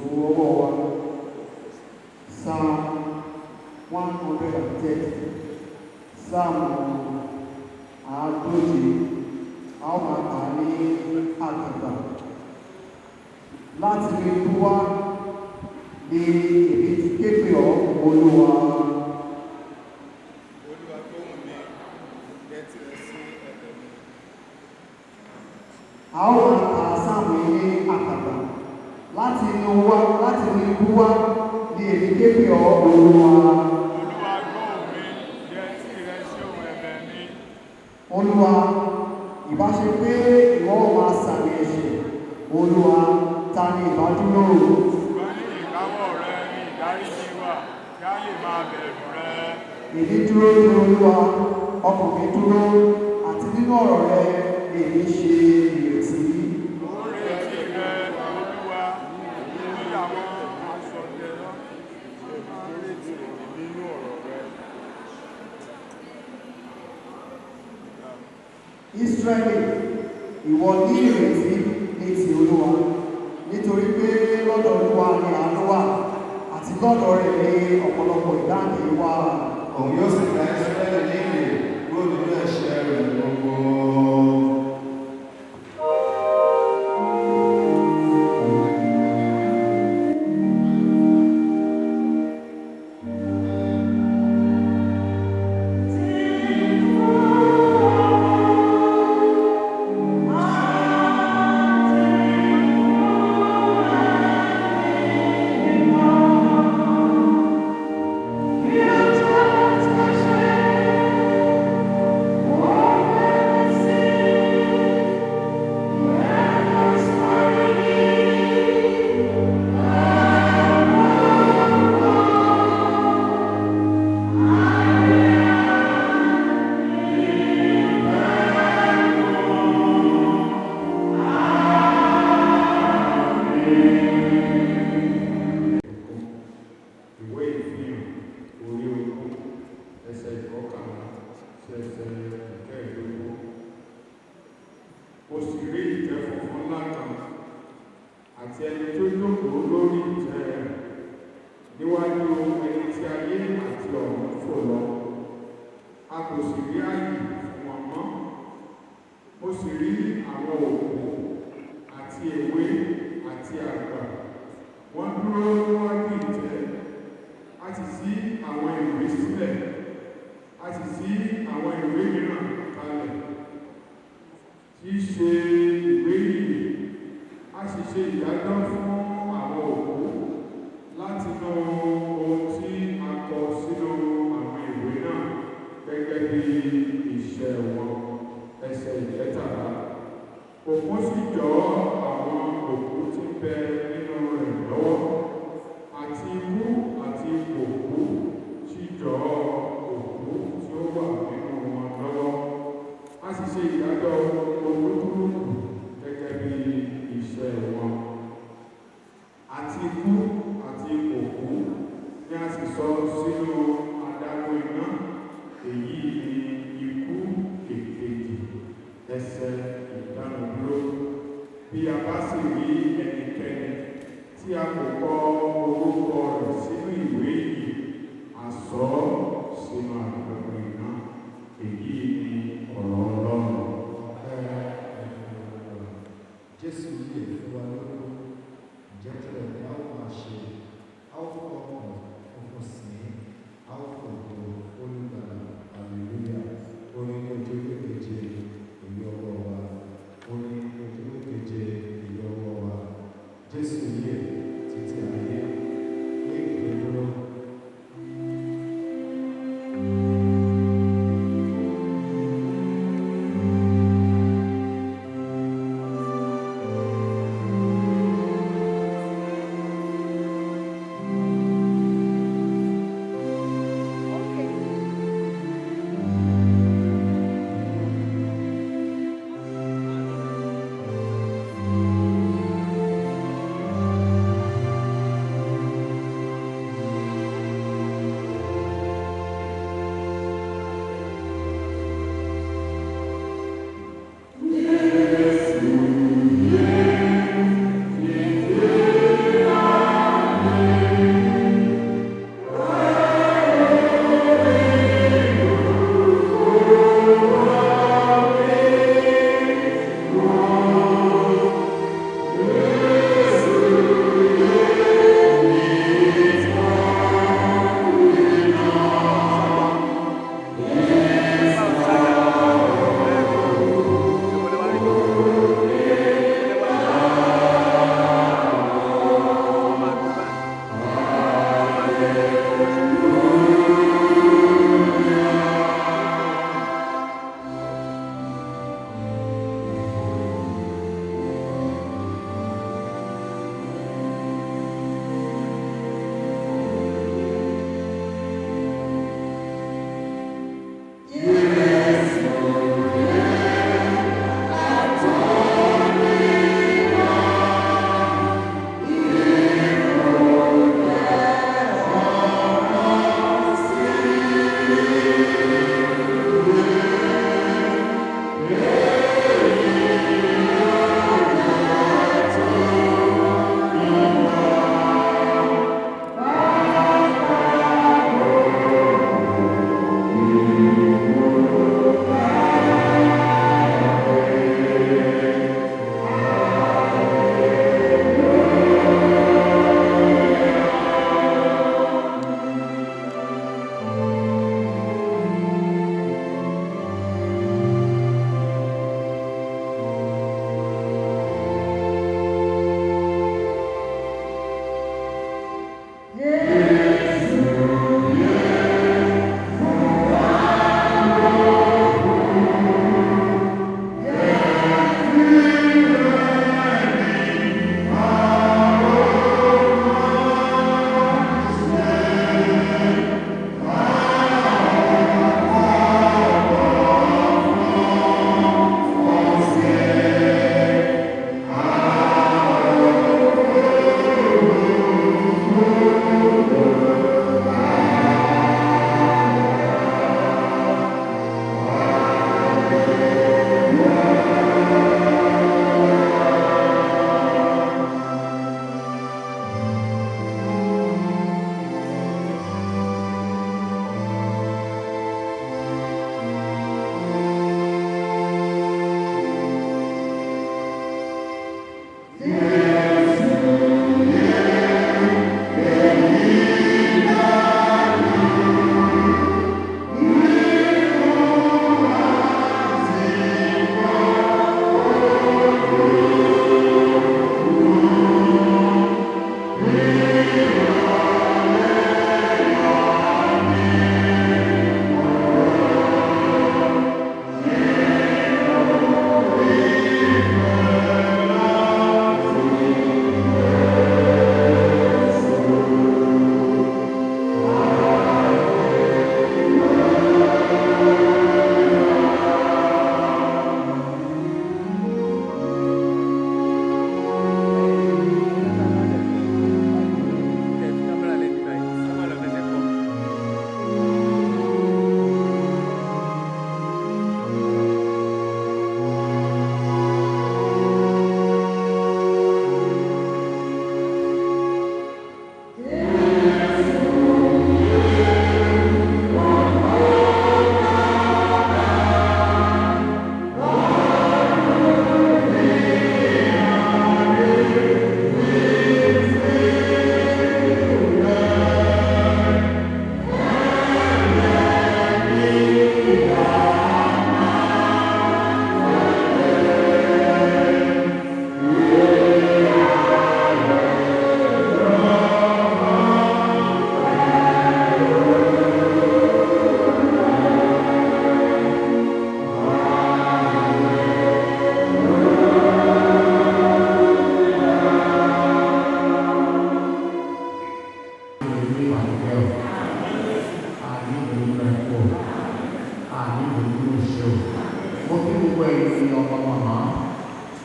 Ọwọ́ wa, Psalm 130, Psalm 140, a ó máa kà á ní àkàbà. Láti inú ibú wá ni èmi ti ké pè ọ́, Olúwa. Olúwa, gbóhùn mi, dẹ́tí rẹ sí ẹ̀bẹ̀ mi. A ó máa ka sáàmù yìí ní àkàbà. Láti inú wá, láti inú ibú wá ni èmi ké pè ọ́, Olúwa. Olúwa, gbóhùn mi, dẹ́tí rẹ sí ohùn ẹ̀bẹ̀ mi. Olúwa, ìbá ṣe pé ìwọ ó máa sàmì ẹ̀ṣẹ̀, Olúwa, ta ni ìbá dúró? Ṣùgbọ́n ní ìkáwọ́ rẹ ni ìdáríjì wà, kí a lè máa bẹ̀rù rẹ. Èmi dúró de Olúwa, ọkàn mi dúró, àti nínú ọ̀rọ̀ rẹ èmi ṣe ìrètí. Mo ń retí rẹ, Olúwa, bí àwọn aṣọdẹ ṣe máa ń retí nínú ọ̀rọ̀ rẹ. Ísírẹ́lì, ìwọ ní ìrètí ní ti Olúwa, nítorí pé lọ́dọ̀ Olúwa ni àánú wà, àti lọ́dọ̀ rẹ̀ ní ọ̀pọ̀lọpọ̀ ìdáǹdè wà. Òun yóò sì dá Ísírẹ́lì ní ìdè kúrò nínú ẹ̀ṣẹ̀ rẹ̀ gbogbo. Ìwé Ìfihàn orí 20, ẹsẹ̀ 11 sí ẹsẹ̀ 15. Mo sì rí ìtẹ́ funfun ńlá kan àti ẹni tó jókòó lórí ìtẹ́ rẹ̀, níwájú ẹni tí ayé àti ọ̀run fò lọ. A kò sì rí ààyè fún wọn mọ́. Mo sì rí àwọn òkú, àti èwe àti àgbà, wọ́n dúró níwájú ìtẹ́. A sì ṣí àwọn ìwé sílẹ̀, a sì ṣí àwọn ìwé mìíràn kalẹ̀, tí í ṣe ìwé ìyè. A sì ṣe ìdájọ́ fún àwọn òkú látinú ohun tí a kọ sínú àwọn ìwé náà gẹ́gẹ́ bí iṣẹ́ wọn. Ẹsẹ̀ 13. Òkun sì jọ̀ àwọn òkú tí ń bẹ nínú rẹ̀ lọ́wọ́, àti ikú àti òkú sì jọ̀ òkú tí ó wà nínú wọn lọ́wọ́. A sì ṣe ìdájọ́ olúkúlùkù gẹ́gẹ́ bí iṣẹ́ wọn. Àti ikú àti òkú ni a sì sọ sínú adágún iná. Èyí ni ikú èkejì. Ẹsẹ̀ ìdánudúró. Bí a bá sì rí ẹnikẹ́ni tí a kò kọ orúkọ rẹ̀ sínú ìwé yìí, a sọ ọ́ sínú adágún iná. Èyí ni ọ̀rọ̀ Ọlọ́run. Ọpẹ́ ni fún Olúwa. Jésù yè fún wa lóko, ǹjẹ́ tirẹ̀ ni a ó máa ṣe, a ó fọkàn funfun sìn ín, a ó fògo Olùgbàlà. Hallelujah. Orin ní ojúlé keje ìwé ọwọ́ wa. Orin ojúlé keje ìwé ọwọ́ wa. Jésù yè títí ayé.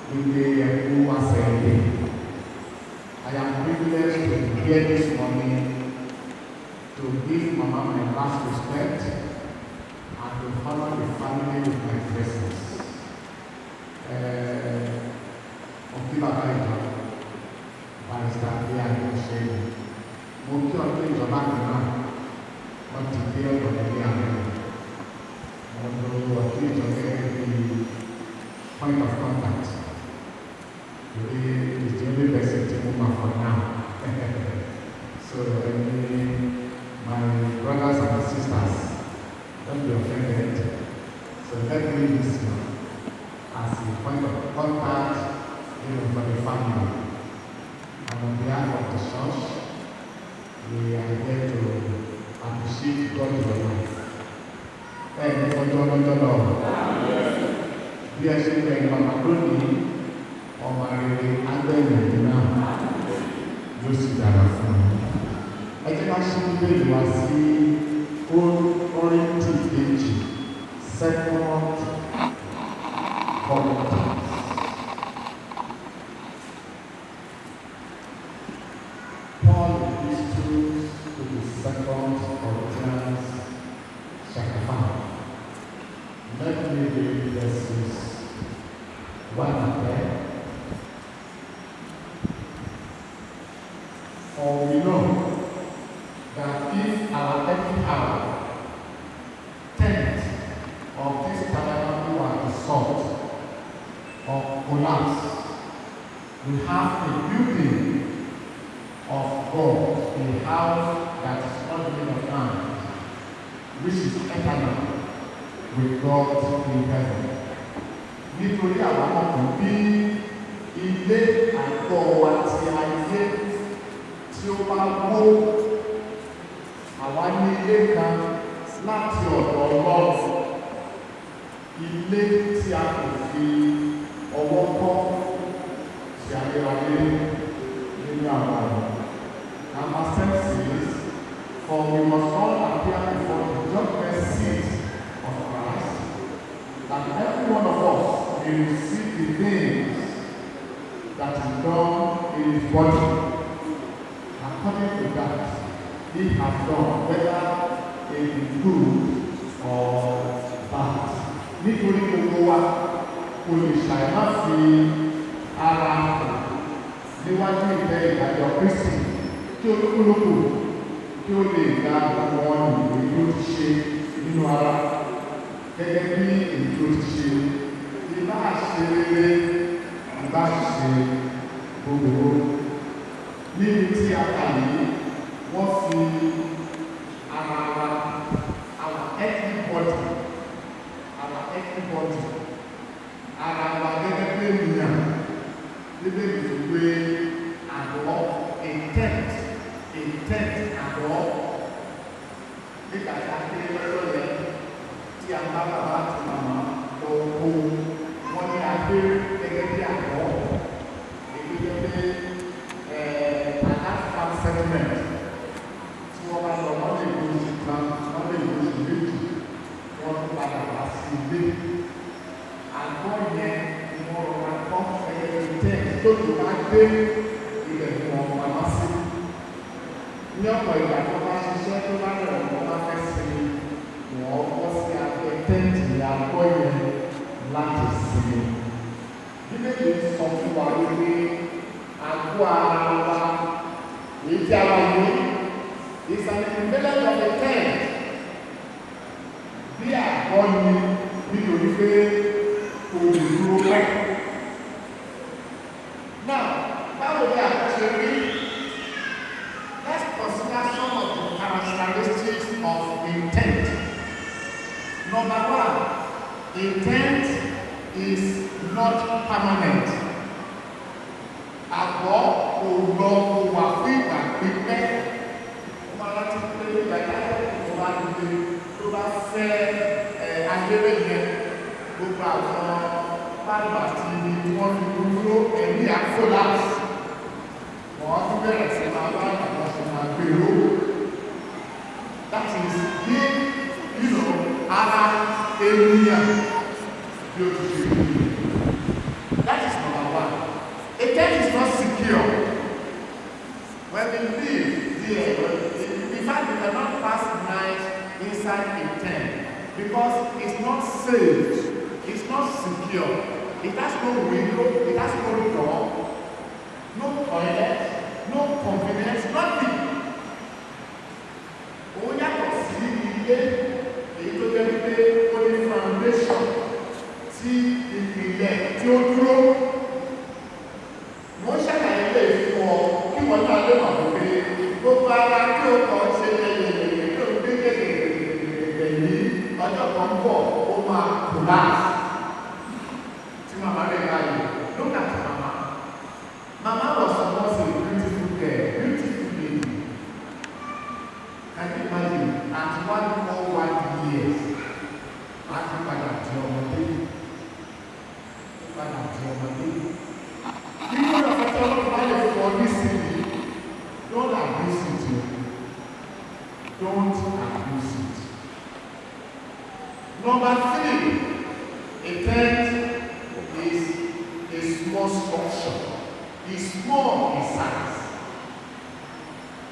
Wípé ẹ kú àṣẹ. I am privileged to be here this morning to give Mama my last respect and to honor the family with my presence. Mo kí bàbá ìjọ, Barrister bí Adéṣẹ́yìn. Mo kí ọdún ìjọba kan náà, wọ́n ti dé ọ̀dọ̀ mi ní àná. Mo lo ọdún ìjọ gẹ́gẹ́ bí point of contact. Torí is the only person tí mo máa for now. So, my brothers and sisters, don't be offended. So let me use you as a point of contact for the family. And on behalf of the church, lọ́jọ́ lọ́jọ́ lọ. Bí ẹ ṣe gbẹ̀yìn bàbá lónìí, ọmọ rere agbẹ̀yìn òun náà yóò sì dára fún un. Ẹ jẹ́ ká ṣí Bíbélì wá sí Kọ́ríńtì kejì, Second Corinthians. Paul epistles to the Second Corinthians chapter 5. Let me read verses 1 and 10. For we know that if our earthly house, tent of this tabernacle were dissolved or collapsed, we have a building of God, a house that is not made of hands, which is eternal with God in heaven. Nítorí àwọn ọkùnrin bí ilé àgọ́ wa ti ayé tí ó bá wó, àwa ní ilé kan láti ọ̀dọ̀ Ọlọ́run, ilé tí a kò fi ọwọ́ kọ́, ti ayérayé nínú àwọn ọ̀rọ̀. Number 6 says, "For we must all appear before the judgment seat of Christ, that every one of us may receive the things that is done in his body, according to that he has done, whether it be good or bad." Nítorí gbogbo wa kò lè ṣàìmá fi ara hàn níwájú ìtẹ́ ìdájọ́ Kristi, kí olúkúlùkù kí ó lè gba àwọn ìwé tó ti ṣe nínú ara gẹ́gẹ́ bí èyí tó ti ṣe, ìbá ṣe rere, ìbá ṣe búburú. Níbi tí a kà yìí, wọ́n fi ara wa, our earthly body, our earthly body, ara wa gẹ́gẹ́ bí ènìyàn, Bíbélì fi wé àgọ́, a tent, a tent, àgọ́. Nígbà tí a kéré lọ́jọ́ yẹn, tí a bá bàbá àti màmá lọ oko, wọ́n ní a gbé gẹ́gẹ́ bí àgọ́. Èyí jẹ́ pé at farm settlement tí wọ́n bá lọ, wọ́n lè lo oṣù kan, wọ́n lè lo oṣù 2, wọ́n tún padà wá sí ilé. Àgọ́ yẹn ni wọ́n rọra kọ́ gẹ́gẹ́ bí tent tó tó bá gbé ilẹ̀ fún ọmọ pamọ́ sí. Ní ọ̀pọ̀ ìgbà tó bá ṣiṣẹ́, tó bá rẹ̀, wọ́n bá fẹ́ sinmi, wọ́n bọ́ sí abẹ́ tent àgọ́ yẹn láti sinmi. Bíbélì sọ fún wa wípé àgọ́ ara wa èyí tí a wà yìí is an equivalent of a tent. Bí àgọ́ ni, nítorí pé kò lè dúró pẹ́. Now, báwo ni àgọ́ ṣe rí? Let's consider some of the characteristics of a tent. Number one, a tent is not permanent. Àgọ́ kò lọ, kò wà fún ìgbà pípẹ́. Ó máa rántí pé ìgbà tó bá dìde, tó bá fẹ́ ẹ̀ ayéré yẹn, gbogbo àwọn páàlù àti ibi tí wọ́n fi dúró ẹ̀mí àkólàsì. Wọ́n tún bẹ̀rẹ̀ sí máa bá àwọn ṣe máa gbèrò. That is bí ara ènìyàn bí ó ti ṣe rí. That is number one. A tent is not secure. When we live there, in fact, we cannot pass night inside a tent because it's not safe, it's not secure. It has no window, it has no door, no toilet, no convenience, nothing. Òun yàtọ̀ sí ilé èyí tó jẹ́ pé ó ní foundation tí ìpìlẹ̀ tí ó dúró. Mo ń ṣàlàyé lè fún ọ kí wọ́n náà lè mọ̀ pé gbogbo ara tí ó kàn ṣe yẹyẹyẹ tó ń gbé gẹ́gẹ́gẹ́gẹ́ yìí, ọjọ́ kan bọ̀, ó máa collapse. Tí màmá rẹ̀ báyìí, look at mama. Mama was once a beautiful girl, beautiful lady. Can you imagine, at 101 years, at small in size.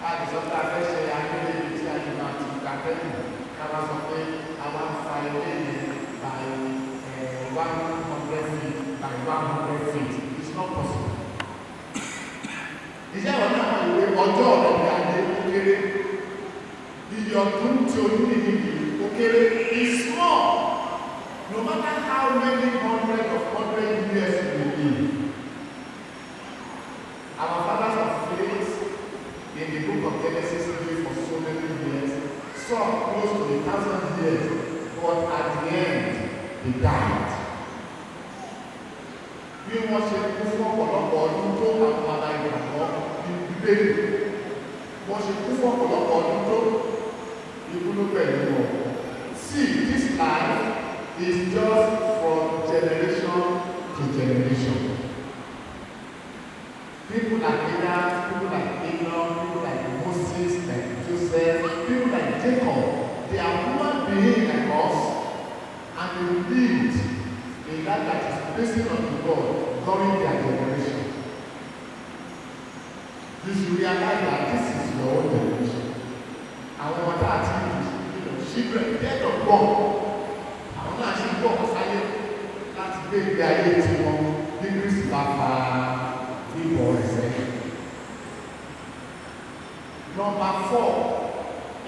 A lè sọ pé a fẹ́ ṣe agbélé ibi tí a lè máa ti gba tẹ́lẹ̀ ká wá sọ pé a wá ń fa ilé yẹn by 100 feet by 100 feet. It's not possible. Ìṣe àwọn náà wọ́n ìwé ọjọ́ ọ̀rẹ́ ní ayé ó kéré. Iye ọdún tí o ní nìyí ó kéré. It's small. No matter how many hundred of hundred years we live. Our fathers of faith in the book of Genesis lived for so many years, some close to 1,000 years, but at the end, they died. Bí wọ́n ṣe kú fún ọ̀pọ̀lọpọ̀ ọdún tó, àwọn ará ìgbàgbọ́ ní Bíbélì, wọ́n ṣe kú fún ọ̀pọ̀lọpọ̀ ọdún tó, ikú ló pẹ̀lú wọn. See, this life is just from generation to generation. People like Abraham, people like Enoch, people like Moses, like Joseph, people like Jacob, they are human beings like us, and they lived a life that is pleasing unto God during their generation. You should realize that this is your own generation. Àwọn ọmọ tá a ti children dead or born, àwọn náà ṣe ń bọ̀ wá sáyé láti gbé ìgbé ayé tiwọn bí Kristi bá fa bíbọ̀ rẹ̀ sẹ́yìn. Number four,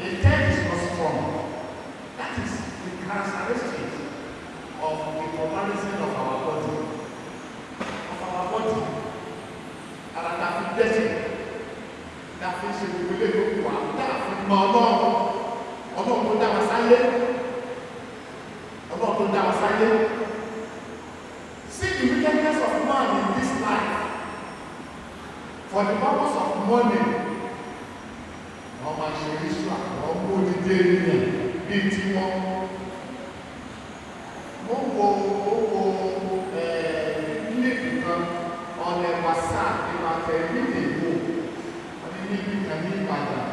a tent is not strong. That is the characteristic of the comparison of our body. Of our body. Ara ta fi dẹ́ṣẹ̀, ta fi ṣe gbogbo ilé ìlú wa, tá a fi mọ Ọlọ́run, Ọlọ́run tó dá wa sáyé. Ọlọ́run tó dá wa sáyé. See the wickedness of man in this life. For the purpose of money, wọ́n máa ṣe ritual, wọ́n mú odidi ènìyàn bíi tiwọn. Mo wo clip kan on a WhatsApp about a week ago. Wọ́n ní níbi kan ní Ìbàdàn,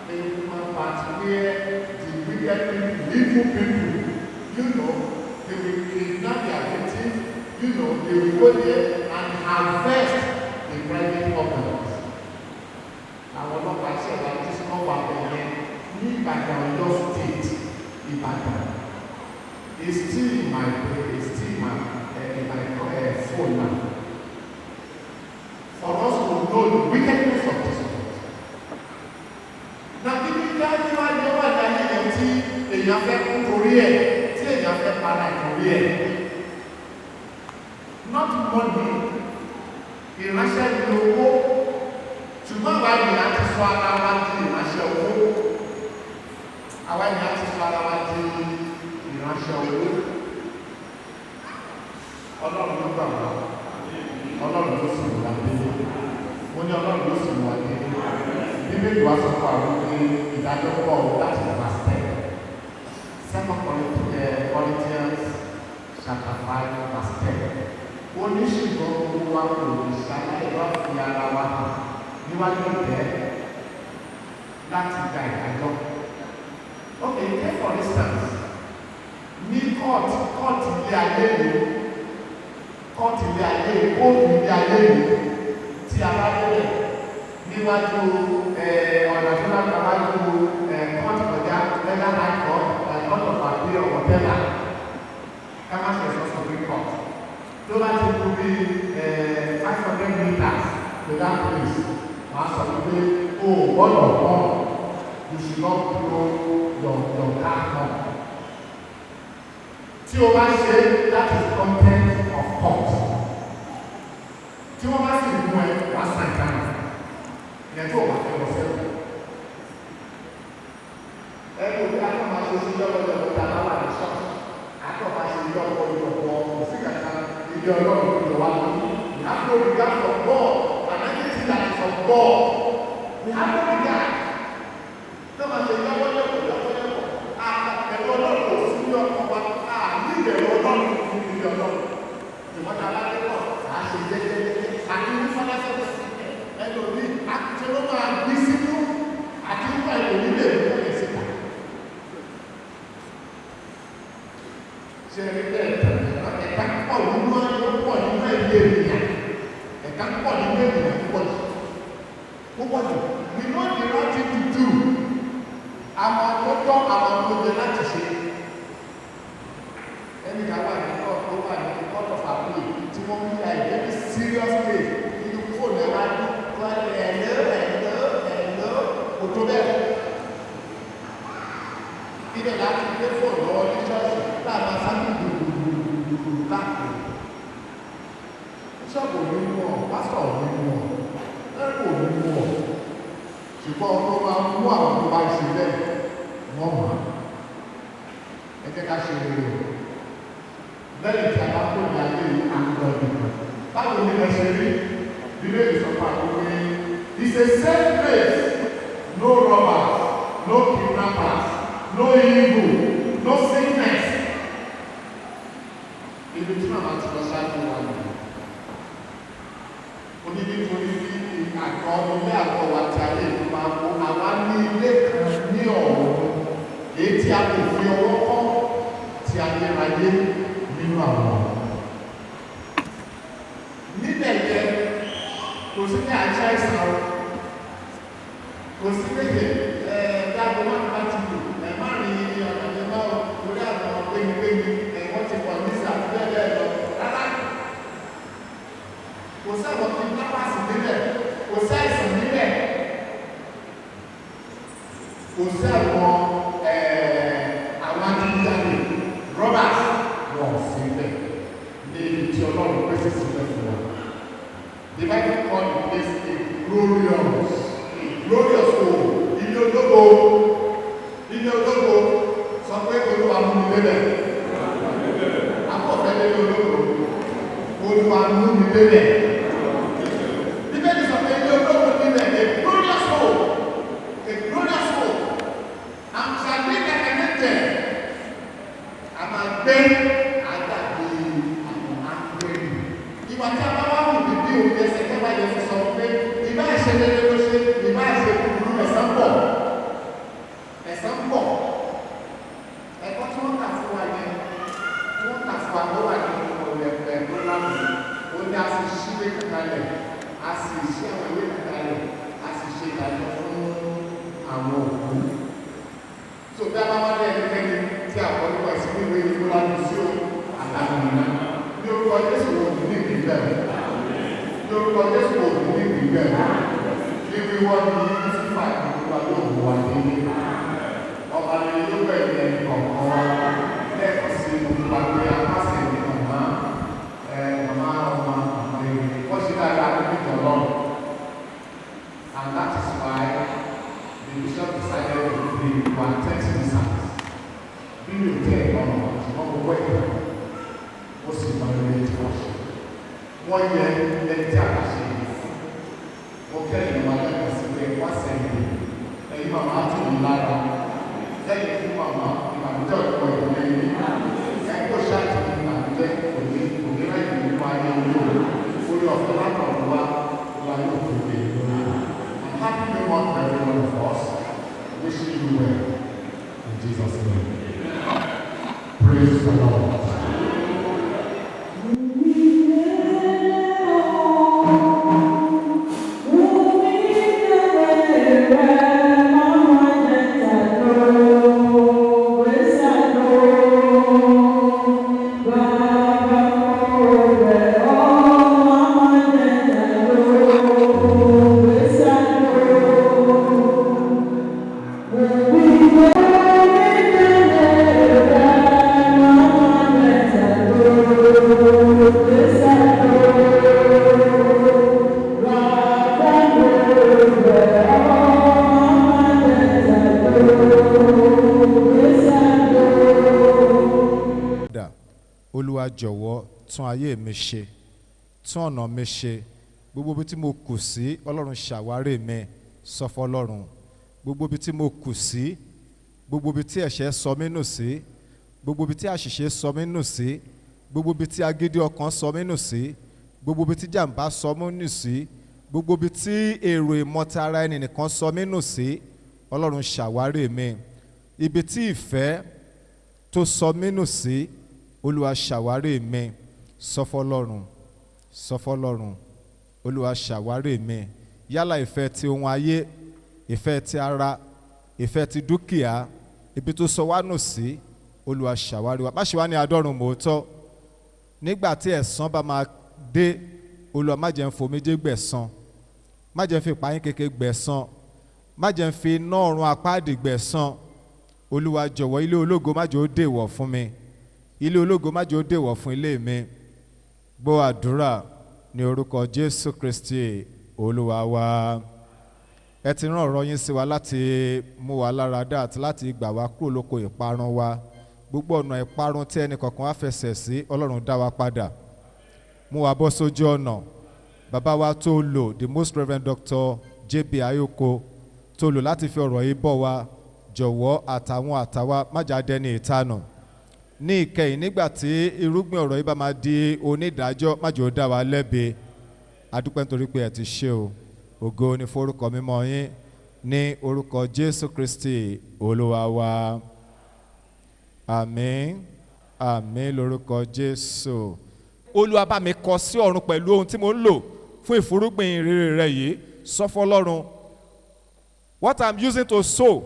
a human part where the wicked people, evil people, they will kidnap their victims, they will go there and harvest the private organs. Àwọn ọlọ́pàá ṣẹ̀dá discover bẹ̀rẹ̀ ní Ìbàdàn, Ọ̀yọ́ State, Ìbàdàn. It's still in my brain, it's still in my phone now. For us to know the wickedness of this world. Now, kí ni dájú wá ní ọwọ́ ìdáyé yẹn tí èèyàn fẹ́ kú torí ẹ̀, tí èèyàn fẹ́ para torí ẹ̀? Not money, ìránṣẹ́ ní owó, ṣùgbọ́n àwa ènìyàn ti sọ ara wa di ìránṣẹ́ owó. Àwa ènìyàn ti sọ ara wa di ìránṣẹ́ owó. Ọlọ́run ló gbà wá, Ọlọ́run ló sì wà délé. Mo ní Ọlọ́run ló sì wà délé. Bíbélì wa sọ fún àwọn pé ìdájọ́ pọ̀ láti verse 10. Second Corinthians chapter 5 verse 10. Ó ní ṣùgbọ́n gbogbo wa kò lè ṣaláì wá fi ara wa hàn níwájú ìtẹ́ láti gba ìdájọ́. Okay, take for instance, ní court ilé ayé yìí, court ilé ayé, kóòtù ilé ayé yìí, tí a bá débẹ̀ níwájú ọ̀nà tó bá gba wájú court kọjá, whether high court, court of appeal or whatever, ká má ṣe sọ Supreme Court, tó bá ti kú bí 500 meters to that place, wọ́n á sọ wípé o ò gbọ́dọ̀ kọ́, you should not blow your car horn. Tí o bá ṣe, that is contempt of court. Tí wọ́n bá sì mú ẹ, wàá san ìtanràn ìyẹn tó o bá fẹ́ lọ sẹ́wọ̀n. Ẹnu òbí akọ́ máa ṣe sí yọ́pọ̀yọ̀pọ̀ tá a bá wà ní ṣọ́ọ̀ṣì, akọ́ máa ṣe yọ́pọ̀yọ̀pọ̀, kò sí kankan ilé Ọlọ́run ló wà lórí. We have no regard for God and anything that is of God. We have no regard. Tó máa ṣe yọ́pọ̀yọ̀pọ̀ yọ́pọ̀yọ̀pọ̀, ẹ̀rọ Ọlọ́run kò sí ní ọkàn wa, a ní ìbẹ̀rù Ọlọ́run ní ilé Ọlọ́run. Ìwọ́n ta bá dé pọ̀, à á ṣe jẹ́jẹ́jẹ́jẹ́ àti ní fọláṣẹ́ ẹlòmíì àti ló máa bí sínú àti nípa ìlú lè mú ẹ̀ síta. Ṣe rí bẹ́ẹ̀ tẹ̀lé ẹ̀ka pọ̀ nínú ayé pọ̀. tó bẹ́ẹ̀. Ibẹ̀ láti gbé fóònù lọ́wọ́ ní ṣọ́ọ̀ṣì tá a máa sábì gbùgbùgbùgbùgbù káàkiri. Ṣọ́ọ̀bù ò ní mú ọ, pásítọ̀ ò ní mú ọ, ẹ̀rù ò ní mú ọ. Ṣùgbọ́n ọkọ máa ń mú àwọn tó bá ń ṣe bẹ́ẹ̀ wọ́n mọ̀ á. Ẹ jẹ́ ká ṣe rere o. Lẹ́yìn tí a bá kó ní ayé yìí, à ń lọ ibì kan. Báwo ni ẹ ṣe rí? Bíbélì sọ fún àwọn pé it's a safe place. No robbers, no kidnappers, no evil, no sickness. Ibi tí màmá ti lọ ṣáájú wa nìyẹn. Ó ní nítorí bí àgọ́ ilé àgọ́ wa ti ayé ìlú máa ń kó àwa ní ilé kan ní ọ̀run èyí tí a kò fi ọwọ́ kọ́ ti ayérayé nínú àwọn ọ̀run. Níbẹ̀ yẹn kò sí ní àṣà ìsàn o, kò sí méje dáàbò má bá ti lò ẹ má rìn ọ̀nà yẹn mọ́ o torí àwọn gbénigbéni wọ́n ti pọ̀ nísà àti bẹ́ẹ̀ bẹ́ẹ̀ lọ rárá. Kò sẹ́wọ̀n kidnappers níbẹ̀, kò sí àìsàn níbẹ̀, kò sí àwọn àwọn adigunjalè robbers wọ́n síbẹ̀ ní ibi tí Ọlọ́run pèsè sílẹ̀ fún wa. The Bible call the place a glorious home, ilé ológo, ilé ológo, sọ pé Olúwa mú mi débẹ̀. Akọ̀fẹ́ lé ológo, Olúwa mú mi débẹ̀. Bíbélì sọ pé ilé ológo níbẹ̀, a glorious home, a glorious home, and shall be recommended. A máa gbé àdàbí àwọn áńgẹ́lì. Ìwà tí a bá wá wù ní bí òun ẹsẹ̀ kẹfà yẹn fi sọ pé ìbá ìṣe rere ló ṣe, ìbá ìṣe búburú ẹ̀san pọ̀. Ẹ̀san pọ̀. Ẹ̀kọ́ tí wọ́n kà fún wa yẹn, tí wọ́n kà fún wa ló wà nínú ọ̀rẹ́ ẹ̀kọ́ lánàá. Ó ní a sì ṣíwé kankanlẹ̀, a sì ṣí àwọn ìwé kankanlẹ̀, a sì ṣe ìdájọ́ fún àwọn òkú. So bí a bá wá ní ẹnikẹ́ni tí a kọ́ nípa ìsìnkú ìwé ìwé láti sí o, àtàwọn ìná. Ní orúkọ Jésù wo ní ní ìpínlẹ̀ ní orúkọ Jésù wo ní ní ìpínlẹ̀ ní wíwọ́ ní fífà ìgbà yóò wù wá délé. Ọba ni yóò bẹ̀rẹ̀ ẹni kọ̀ọ̀kan wa lẹ́ẹ̀kan sí gbogbo àgbẹ̀ apáṣẹ ní màmá màmá ọmọ màmá èrè wọ́n ṣe dáadáa nínú ìjọ náà. And that is why the bishop decided to pray to attend to this house. Bí mi ò tẹ́ ẹ̀ lọ́nà, ṣùgbọ́n mo wẹ̀ ẹ́, ó sì mọ ilé tí wọ́n ṣe. Wọ́n yẹ ẹni tí a kà ṣe yìí fún. Mo kẹ́yìn wá lẹ́kọ̀ọ́ sí pé wá sẹ́yìn. Ẹ̀yin màmá tù mí lára. Lẹ́yìn fún màmá, ìbànújẹ́ ọ̀pọ̀ ìdílé yìí. Ẹ kó ṣáàtì ìbànújẹ́ òní òní lẹ́yìn nínú ayé olóòrò. Orí ọ̀fẹ́ látọ̀run wá la yóò tó lè lórí. I'm happy new month for every one of us. Wishing you well. In Jesus' name. Praise the Lord. Dà, Olúwa jọ̀wọ́ tún ayé mi ṣe, tún ọ̀nà mi ṣe, gbogbo ibi tí mo kù sí Ọlọ́run ṣàwárí mi, sọ fọ́lọ́run. Gbogbo ibi tí mo kù sí, gbogbo ibi tí ẹ̀ṣẹ̀ sọ mí nù sí, gbogbo ibi tí àṣìṣe sọ mí nù sí, gbogbo ibi tí agídí ọkàn sọ mí nù sí, gbogbo ibi tí jàǹbá sọ mí nù sí, gbogbo ibi tí èrò ìmọ̀tara ẹni nìkan sọ mí nù sí, Ọlọ́run ṣàwárí mi. Ibi tí ìfẹ́ tó sọ mí nù sí, Olúwa ṣàwárí mi, sọ fọ́lọ́run, sọ fọ́lọ́run, Olúwa ṣàwárí mi. Yálà ìfẹ́ ti ohun ayé, ìfẹ́ ti ara, ìfẹ́ ti dúkìá, ibi tó sọ wá nù sí, Olúwa ṣàwárí wa. Má ṣe wá ní adọ́run mòótọ́. Nígbà tí ẹ̀san bá máa dé, Olúwa má jẹ́ n fomijé gbẹ̀san, má jẹ́ n fi ìpayín kékeré gbẹ̀san. Má jẹ́ ń fi iná ọ̀run apáàdì gbẹ̀san. Olúwa jọ̀wọ́, ilé ológo má jẹ́ ó dèwọ̀ fún mi, ilé ológo má jẹ́ ó dèwọ̀ fún ilé mi. Gbọ́ àdúrà ní orúkọ Jésù Kristi Olúwa wa. Ẹ ti rán ọ̀rọ̀ yín sí wa láti mú wa lára dá àti láti gbà wá kúrò lóko ìparun wa. Gbogbo ọ̀nà ìparun tí ẹnì kọ̀ọ̀kan wá fẹsẹ̀ sí, Ọlọ́run dá wa padà, mú wa bọ́ sójú ọ̀nà. Bàbá wa tó lò, the Most Reverend Dr. J.B. Ayoko, tó lò láti fi ọ̀rọ̀ yìí bọ̀ wá, jọ̀wọ́, àtàwọn àtàwa, má jà dẹni ìtanù ní ìkẹyìn. Nígbà tí irúgbìn ọ̀rọ̀ yìí bá máa di onídàájọ́, má jẹ́ ó dá wa lẹ́bi. Adúpẹ́ nítorí pé ẹ ti ṣe o. Ògo ni forúkọ mímọ́ yín, ní orúkọ Jésù Kristi Olúwa wa. Àmín, àmín lórúkọ Jésù. Olúwa, bá mi kọ sí ọ̀run pẹ̀lú ohun tí mo ń lò fún ìfúrúgbìn rere rẹ yìí. Sọ fọlọ́run, what I'm using to sow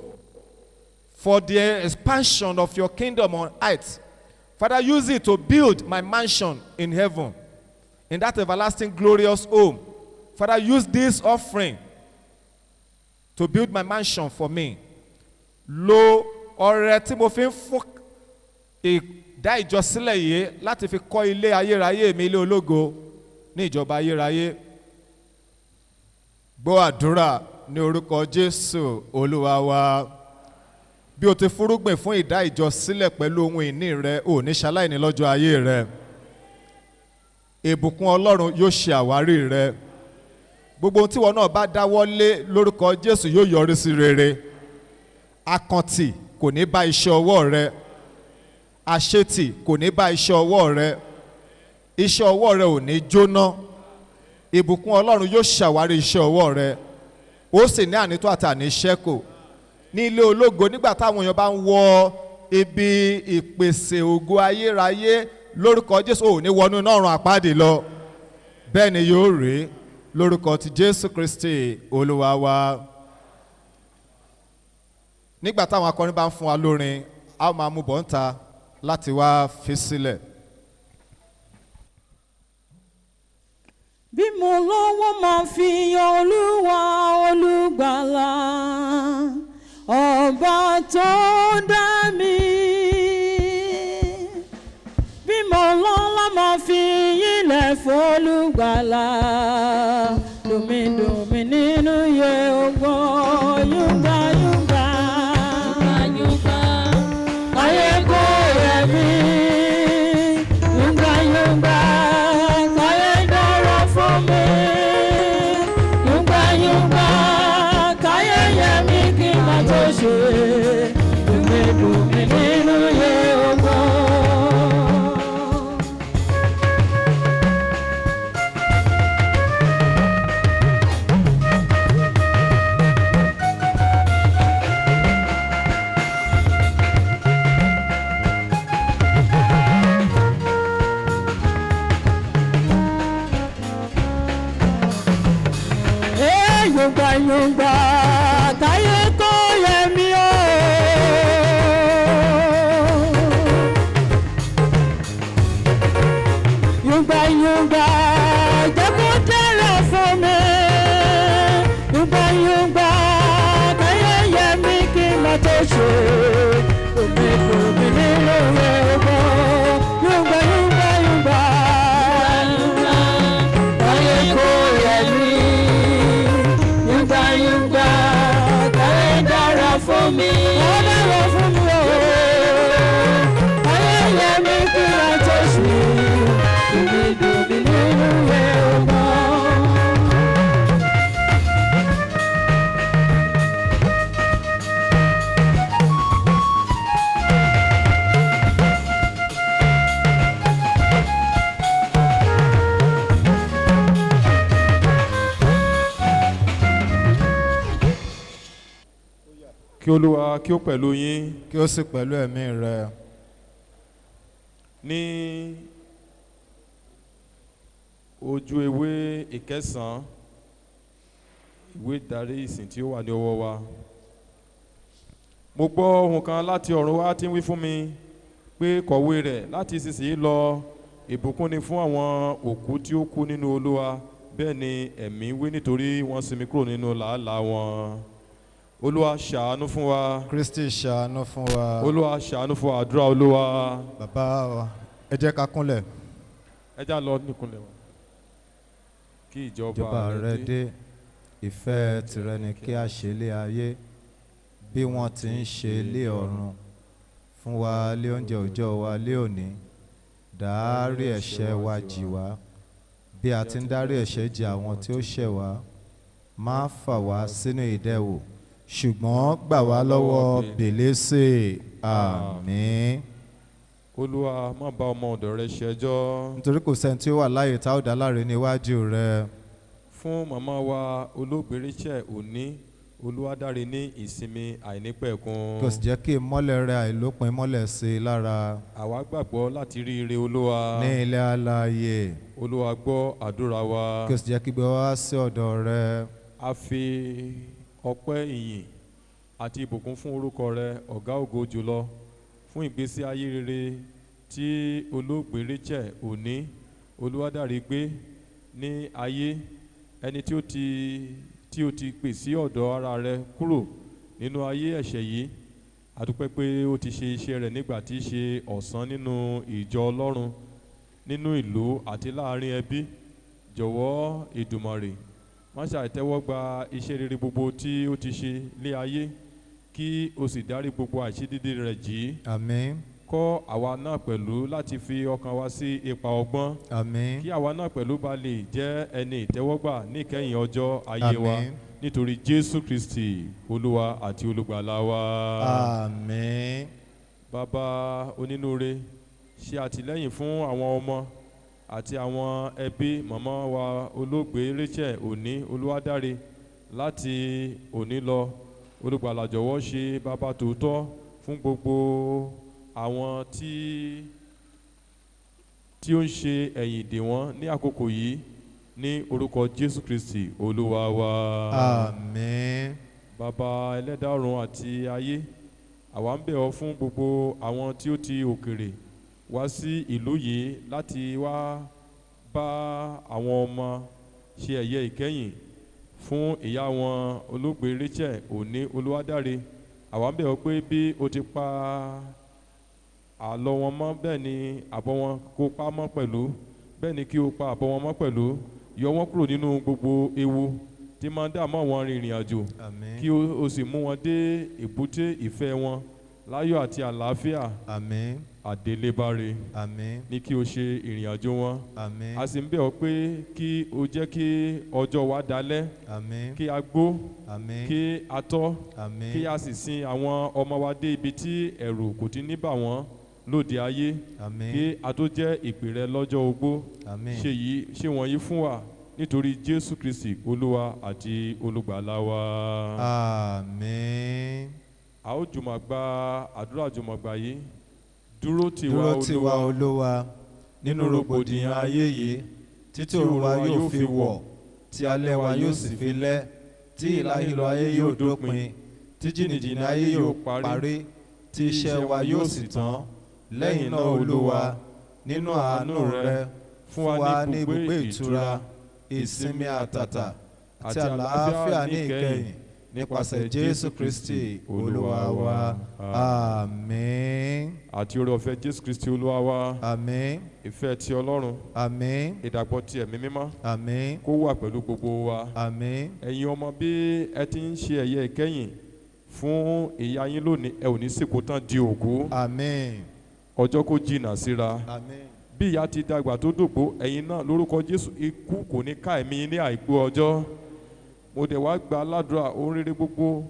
for the expansion of your kingdom on earth, Father, use it to build my mansion in heaven, in that everlasting glorious home. Father, use this offering to build my mansion for me. Lo ọrẹ tí mo fi ń fún ìdá ìjọ sílẹ̀ yìí láti fi kọ́ ilé ayérayé mi, ilé ológo ní ìjọba ayérayé. Gbọ́ àdúrà ní orúkọ Jésù Olúwa wa. Bí o ti fúrúgbìn fún ìdá ìjọ sílẹ̀ pẹ̀lú ohun ìní rẹ, ò ní ṣaláìní lọ́jọ́ ayé rẹ. Ìbùkún Ọlọ́run yóò ṣe àwárí rẹ. Gbogbo ohun tí wọn náà bá dáwọ́ lé lórúkọ Jésù yóò yọrí sí rere. Akàntì kò ní bá iṣẹ́ ọwọ́ rẹ, àṣetì kò ní bá iṣẹ́ ọwọ́ rẹ, iṣẹ́ ọwọ́ rẹ ò ní jóná. Ìbùkún Ọlọ́run yóò ṣàwárí iṣẹ́ ọwọ́ rẹ, ó sì ní ànító àti àníṣẹ́kù ní ilé ológo. Nígbà táwọn èèyàn bá ń wọ ibi ìpèsè ògo ayérayé lórúkọ Jésù, ò ní wọnú iná ọ̀run àpáàdì lọ. Bẹ́ẹ̀ ni yóò rí lórúkọ ti Jésù Kristi Olúwa wa. Nígbà táwọn akọrin bá ń fún wa lórin, a ó máa mú bọ̀ ń ta láti wá fi sílẹ̀. Bí mo lówó, máa fi yan Olúwa Olùgbàlà, ọba tó dá mi. Bí mo lọ́lá, máa fi yílẹ̀ f'Olùgbàlà. Dùnmídùnmí nínú yẹ ògbó, yúngbà yúngbà. Ayé kò rẹ̀ mí, yúngbà yúngbà. Káyé dára fún mi, yúngbà yúngbà. Káyé yẹ mí kí n má tó ṣe, dùnmídùnmí nínú yẹ ògbó. Yúngbà yúngbà, táyé kò yẹ mí o. Yúngbà yúngbà, jẹ́ kó dára fún mi. Yúngbà yúngbà, táyé yẹ mí kí n má tó ṣe. Omi omi nílò rẹ̀ gbọ́. Yúngbà yúngbà yúngbà. Táyé kò yẹ mí. Yúngbà yúngbà, táyé dára fún mi. Ó dára fún mi o. Táyé yẹ mí kí n má tó ṣe. Dùbí nínú rẹ̀ ọmọ. Kí Olúwa kí ó pẹ̀lú yín. Kí ó sì pẹ̀lú ẹ̀mí rẹ. Ní ojú ewé ìkẹsàn-án ìwé ìdarí ìsìn tí ó wà ní ọwọ́ wa, mo gbọ́ ohùn kan láti ọ̀run wá tí ń wí fún mi pé, "Kọ̀wé rẹ̀: láti ìsinsìnyí lọ, ìbùkún ni fún àwọn òkú tí ó kú nínú Olúwa. Bẹ́ẹ̀ ni Ẹ̀mí wí, nítorí wọ́n sinmi kúrò nínú làálàá wọn." Olúwa ṣàánú fún wa. Kristi ṣàánú fún wa. Olúwa ṣàánú fún wa. Àdúrà Olúwa. Bàbá wa, ẹ jẹ́ ká kúnlẹ̀. Ẹ já lọ nìkúnlẹ̀ wa. Kí Ìjọba ìjọba rẹ dé, ìfẹ́ tìrẹ ni kí a ṣe lé ayé bí wọ́n ti ń ṣe lé ọ̀run. Fún wa lé oúnjẹ òòjọ́ wa lé òní, dárí ẹ̀ṣẹ̀ wa jì wá bí a ti ń dárí ẹ̀ṣẹ̀ jì àwọn tí ó ṣẹ̀ wá. Má fà wá sínú ìdẹwò, ṣùgbọ́n gbà wá lọ́wọ́ bèlésè. Àmín. Olúwa, má bá ọmọ ọ̀dọ̀ rẹ ṣẹjọ́. Nítorí kò sẹ́ni tí ó wà láàyè tá ó dá láre níwájú rẹ. Fún màmá wa olóògbé Rachel Òní Olúwadáre ní ìsinmi àìnípẹ̀kun. Kò sì jẹ́ kí ìmọ́lẹ̀ rẹ àìlópin mọ́lẹ̀ sí i lára. Àwa gbàgbọ́ láti rí ire Olúwa. Ní ilẹ̀ alààyè. Olúwa, gbọ́ àdúrà wa. Kí o sì jẹ́ kí gbé wá sí ọ̀dọ̀ rẹ. A fi ọpẹ́, ìyìn àti ìbùkún fún orúkọ rẹ, ọ̀gá ògo jùlọ, fún ìgbésí ayé rere tí olóògbé Rachel Òní Olúwadáre gbé ní ayé, ẹni tí ó ti pè sí ọ̀dọ̀ ara rẹ kúrò nínú ayé ẹ̀ṣẹ̀ yìí. A dúpẹ́ pé ó ti ṣe iṣẹ́ rẹ̀ nígbà tí í ṣe ọ̀sán nínú ìjọ Ọlọ́run, nínú ìlú àti láàrin ẹbí. Jọ̀wọ́ Èdùmàrè, má ṣàìtẹ́wọ́ gba iṣẹ́ rere gbogbo tí ó ti ṣe lé ayé, kí o sì dárí gbogbo àìṣedéédé rẹ̀ jì í. Àmín. Kọ́ àwa náà pẹ̀lú láti fi ọkàn wa sí ipa ọgbọ́n, Àmín. kí àwa náà pẹ̀lú bá lè jẹ́ ẹni ìtẹ́wọ́gbà ní ìkẹyìn ọjọ́ ayé wa, Àmín. nítorí Jésù Kristi, Olúwa àti Olùgbàlà wa. Àmín. Bàbá onínúure, ṣe àtìlẹ́yìn fún àwọn ọmọ àti àwọn ẹbí màmá wa olóògbé Rachel Òní Olúwadáre láti òní lọ. Olùgbàlà, jọ̀wọ́ ṣe bàbá tòótọ́ fún gbogbo àwọn tí ó ń ṣe ẹ̀yìn dè wọ́n ní àkókò yìí, ní orúkọ Jésù Kristi, Olúwa wa. Àmín. Bàbá ẹlẹ́dàá ọ̀run àti ayé, àwa ń bẹ̀ ọ́ fún gbogbo àwọn tí ó ti òkèrè wá sí ìlú yìí láti wá bá àwọn ọmọ ṣe ẹ̀yẹ ìkẹyìn fún ìyá wọn olóògbé Rachel Òní Olúwadáre. Àwa ń bẹ̀ ọ́ pé bí o ti pa àlọ́ wọn mọ́, bẹ́ẹ̀ ni àbọ̀ wọn kó pa mọ́ pẹ̀lú, bẹ́ẹ̀ ni kí o pa àbọ̀ wọn mọ́ pẹ̀lú. Yọ wọ́n kúrò nínú gbogbo ewu tí máa ń dààmú àwọn arìnrìn àjò, Àmín. kí o sì mú wọn dé èbúté ìfẹ́ wọn láyọ̀ àti àlàáfíà. Àmín. Àdélébáre Àmín. ní kí o ṣe ìrìn àjò wọn. Àmín. A sì ń bẹ̀ ọ́ pé kí o jẹ́ kí ọjọ́ wa dalẹ̀, Àmín. kí a gbó, Àmín. kí a tọ́, Àmín. kí a sì sin àwọn ọmọ wa dé ibi tí ẹ̀rù kò ti ní bà wọ́n lóde ayé, Àmín. kí a tó jẹ́ ìpè rẹ lọ́jọ́ ogbó. Àmín. Ṣe yìí, ṣe wọ̀nyí fún wa nítorí Jésù Kristi, Olúwa àti Olùgbàlà wa. Àmín. A ó jùmọ̀ gba àdúrà jùmọ̀ gbà yìí. Dúró tì wá, Dúró tì wá, Olúwa, Olúwa, nínú rògbòdìyàn ayé yìí, títí òrùn wa yóò fi wọ̀, tí alẹ́ wa yóò sì fi lẹ́, tí ìlàhílò ayé yóò dópin, tí jìnnìjìnnì ayé yóò parí, tí iṣẹ́ wa yóò sì tán. Lẹ́yìn náà, Olúwa, nínú àánú rẹ, fún wa ní ibùgbé ìtura, ìsinmi àtàtà àti àlàáfíà ní ìkẹyìn, nípasẹ̀ Jésù Kristi, Olúwa wa. Àmín. Àti oore ọ̀fẹ́ Jésù Kristi, Olúwa wa, Àmín. ìfẹ́ ti Ọlọ́run, Àmín. ìdàpọ̀ ti Ẹ̀mí Mímọ́ Àmín. kó wà pẹ̀lú gbogbo wa. Àmín. Ẹ̀yin ọmọ, bí ẹ ti ń ṣe ẹ̀yẹ ìkẹyìn fún ìyá yín lónìí, ẹ ò ní sìnkú tán di òkú. Àmín. Ọjọ́ kó jìnnà síra. Àmín. Bí ìyá ti dàgbà tó dògbó, ẹ̀yin náà, lórúkọ Jésù, ikú kò ní ká ẹ̀mí yín ní àìpé ọjọ́. Mo dẹ̀ wá gba aládùúrà, ohun rere gbogbo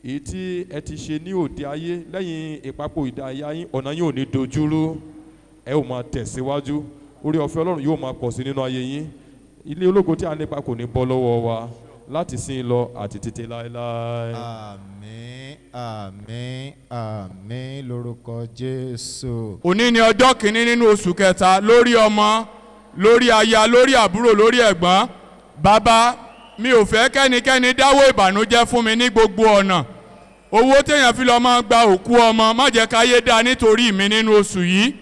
èyí tí ẹ ti ṣe ní òde ayé lẹ́yìn ìpapò ìdá ìyá yín, ọ̀nà yín ò ní dojúrú, ẹ ò máa tẹ̀síwájú, orí ọ̀fẹ́ Ọlọ́run yóò máa pọ̀ sí nínú ayé yín. Ilé ológo tí a ń lépa kò ní bọ́ lọ́wọ́ wa láti sin lọ àti títí láéláé. Àmín, àmín, àmín lórúkọ Jésù. Òní ni ọjọ́ kìíní nínú oṣù kẹta. Lórí ọmọ, lórí aya, lórí àbúrò, lórí ẹ̀gbọ́n, bàbá mi ò fẹ́ kẹ́nikẹ́ni dáwọ́ ìbànújẹ́ fún mi ní gbogbo ọ̀nà. Owó téèyàn fi lọ́ọ́ máa gba òkú ọmọ, má jẹ́ káyé dá nítorí mi nínú oṣù yìí.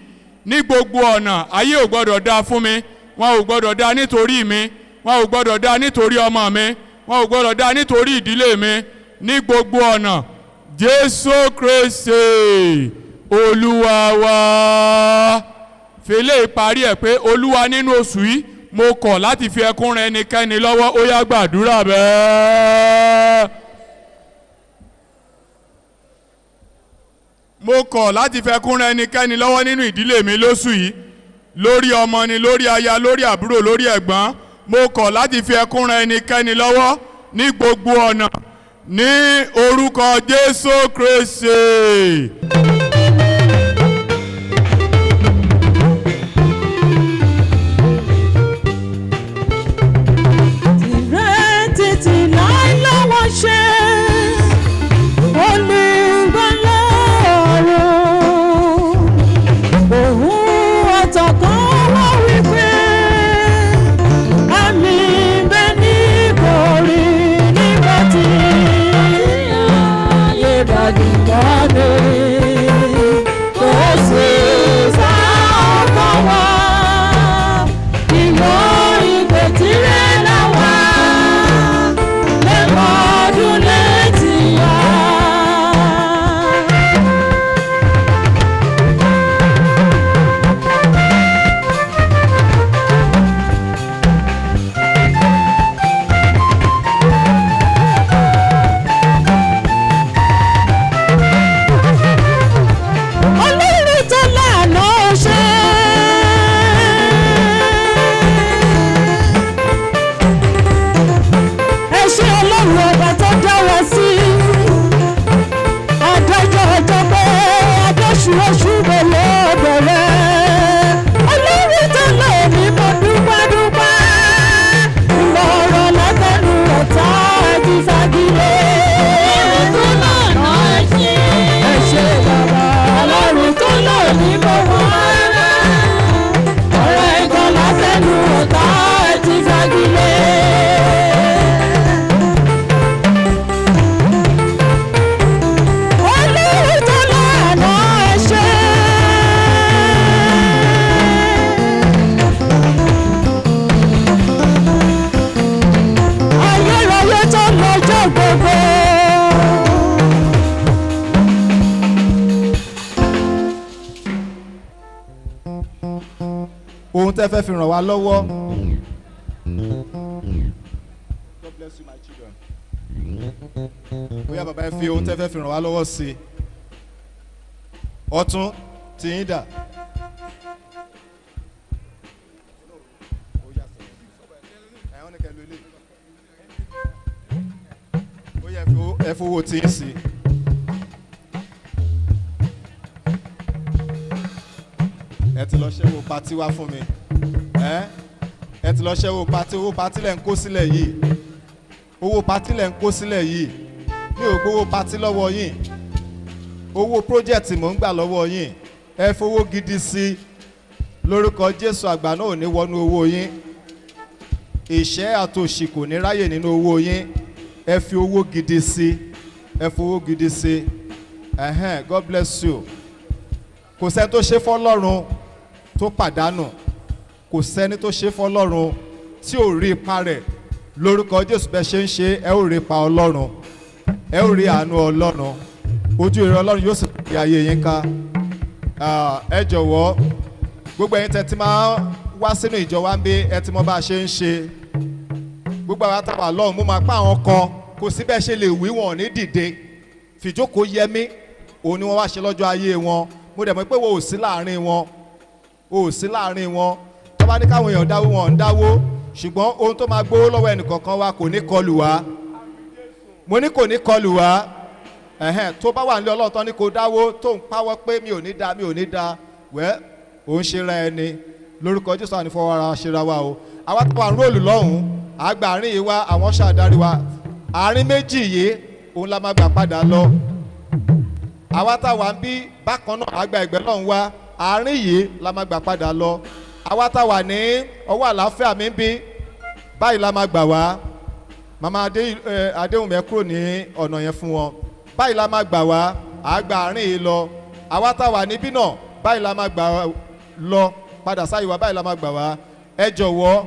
Ní gbogbo ọ̀nà, ayé ò gbọ́dọ̀ dá fún mi, wọn ò gbọ́dọ̀ dá nítorí mi, wọn ò gbọ́dọ̀ dá nítorí ọmọ mi, wọn ò gbọ́dọ̀ dá nítorí ìdílé mi. Ní gbogbo ọ̀nà, Jésù Kristi Olúwa wa. Fèlè ìparí ẹ̀ pé, Olúwa, nínú oṣù yìí, mo kọ̀ láti fi ẹkún ran ẹnikẹ́ni lọ́wọ́. Ó yá, gbàdúrà bẹ́ẹ̀. Mo kọ̀ láti fẹkún ran ẹnikẹ́ni lọ́wọ́ nínú ìdílé mi lóṣù yìí, lórí ọmọ ni, lórí aya, lórí àbúrò, lórí ẹ̀gbọ́n. Mo kọ̀ láti fi ẹkún ran ẹnikẹ́ni lọ́wọ́ ní gbogbo ọ̀nà, ní orúkọ Jésù Kristi. Tìrẹ títí láì lọ́wọ́ ṣe olùgbàlà ọ̀run. Òun àtọ̀kàn wá wípé àmì bẹ́ẹ̀ ní kò rí nígbà tí ayé bá dìgbà ní. Kò sí sá ọkàn wá. Ìwọ ìpè tirẹ̀ làwà lẹ́mọ̀ọ́dún létí yá. Ọlọ́run tó lànà ṣe. Ẹ ṣé Ọlọ́run ọba tó dá wa sí. Adájọ́ ọjọ́ pé adóṣù oṣù mélòó bẹ̀rẹ̀. Ọlọ́run tó lọ mí, mo dúpẹ́ dúpẹ́. Ìmọ̀ràn látẹnu ọ̀tá ti fagilé. Ọlọ́run tó lànà ṣe. Ẹ ṣé bàbá. Ọlọ́run tó lọ mí, mo wọ́n rárá. Ọ̀rọ̀ ẹ̀gàn látẹnu ọ̀tá ti fagilé. Ọlọ́run tó lànà, ẹ ṣé. Ayérayé tó lọ́jọ́ gbogbo. Ohun tẹ́ fẹ́ fi ràn wá lọ́wọ́. God bless you, my children. Bóyá bàbá, ẹ fi ohun tẹ́ fẹ́ fi ràn wá lọ́wọ́ sí i. Ọ̀tún tí yín dà. Bóyá ẹ fowó tí yín sí i. Ẹ ti lọ ṣẹ́wó party wá fún mi. Ẹ ti lọ ṣẹ́wó party. Owó party lẹ̀ ń kó sílẹ̀ yìí, owó party lẹ̀ ń kó sílẹ̀ yìí. Mi ò gbowó party lọ́wọ́ yín, owó project mò ń gbà lọ́wọ́ yín. Ẹ fowó gidi sí i lórúkọ Jésù. Àgbà náà ò ní wọnú owó yín, ìṣẹ́ àtòṣì kò ní ráyè nínú owó yín. Ẹ fi owó gidi sí i, ẹ fowó gidi sí i. Ẹ̀hẹ́n, God bless you. Kò sẹ́ni tó ṣe fọlọ́run tó pàdánù, kò sẹ́ni tó ṣe fọlọ́run tí ò rí ipa rẹ̀. Lórúkọ Jésù, bẹ́ẹ̀ ṣe ń ṣe, ẹ ó rí ipa Ọlọ́run, ẹ ó rí àánú Ọlọ́run, ojú ìrẹ Ọlọ́run yóò sì fi ayé yín ká. Ah, ẹ jọ̀wọ́, gbogbo ẹ̀yin tẹ́ ti máa wá sínú ìjọ wa ń bí, ẹ ti mọ bá a ṣe ń ṣe. Gbogbo àwọn àtàwà lọ́hùn, mo máa pa àwọn kan, kò sí bẹ́ẹ̀ ṣe lè wí, wọn ò ní dìde fìjókòó yẹmí. Òun ni wọ́n wá ṣe lọ́jọ́ ayé wọn. Mo dẹ̀ mọ̀ pé wo ò sí láàrin wọn, o ò sí láàrin wọn. Tó bá ní káwọn èèyàn dáwó, wọn ò ń dáwó. Ṣùgbọ́n ohun tó máa gbówó lọ́wọ́ ẹnìkọ̀ọ̀kan wa kò ní kọlù wá. Mo ní kò ní kọlù wá. Ẹ̀hẹ́n, tó bá wà nílé Ọlọ́run tán ní kò dáwó, tó ń pawọ́ pé mi ò ní da, mi ò ní da, wẹ́ òun ṣe ra ẹni. Lórúkọ Jésù, àní fọwọ́ ara ṣera wa o. Àwa tó wà ń róòlù lọ́hùn-ún, àgbà àárín yìí wá, àwọn ṣàdarí wa. Àárín méjì yìí òun la máa gbà padà lọ. Àwa tá wà ń bí bákan náà, àgbà ẹgbẹ́ lọ́hùn wá, àárín yìí la máa gbà padà lọ. Àwa tá wà ní ọwọ́ àlàáfíà mi ń bí báyìí la máa gbà wá. Màmá Adéhùnmẹ́ kúrò ní ọ̀nà yẹn fún wọn. Báyìí la máa gbà wá, àgbà àárín yìí lọ. Àwa tá wà níbí náà, báyìí la máa gbà lọ padà sáyé wa, báyìí la máa gbà wá. Ẹ jọ̀wọ́,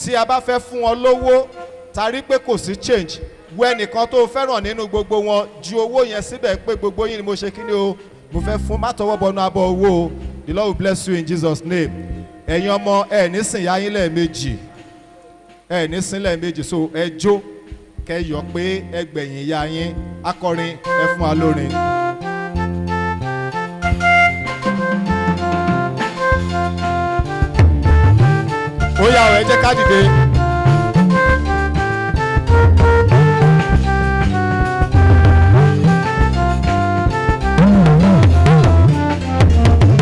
tí a bá fẹ́ fún wọn lówó, tarí pé kò sí change. Wo ẹnìkan tó fẹ́ràn nínú gbogbo wọn, ju owó yẹn síbẹ̀ pé gbogbo yín ni mo ṣe kíni o, mo fẹ́ fún. Má tọwọ́ bọnú abọ́ owó o. The Lord will bless you in Jesus' name. Ẹ̀yin ọmọ, ẹ̀ ní sìn yá yín lẹ́ẹ̀mejì, ẹ̀ ní sìn lẹ́ẹ̀mejì. So ẹ jó kẹ́ yọ pé ẹ gbẹ̀yìn ìyá yín. Akọrin, ẹ fún wa lórin. Ó yá o, ẹ jẹ́ ká dìde.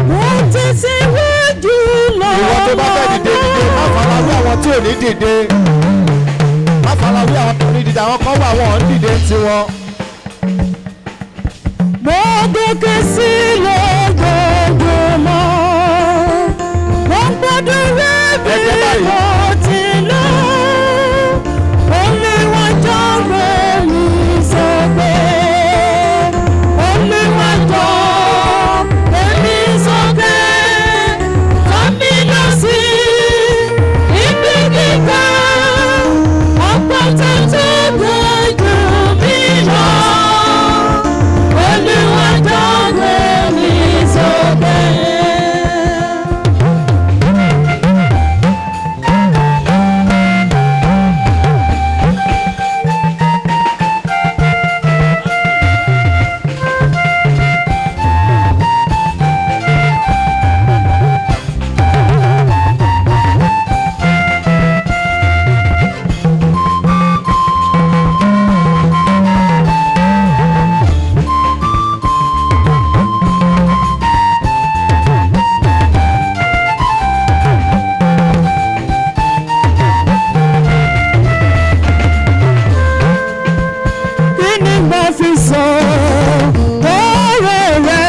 Mo ti síwájú lọ. Ìwọ tó bá fẹ́ dìde, dìde. Má fara wé àwọn tí ò ní dìde. Má fara wé àwọn tó ní dìde. Àwọn kan wà, wọn ò ń dìde tiwọn. Mo gòkè sí lójoojúmọ́. Mo ń gbàdúrà bí Ẹgbẹ́ báyìí. mo ti lọ. Olúwa rẹ̀ mi sókè. Olúwa rẹ̀ mi sókè. Tọ́ mi lọ sí ibi gíga. Àpáta tó ga jù mí lọ. Olúwa rẹ̀ mi sókè. Kí ni mo fi sọ oore rẹ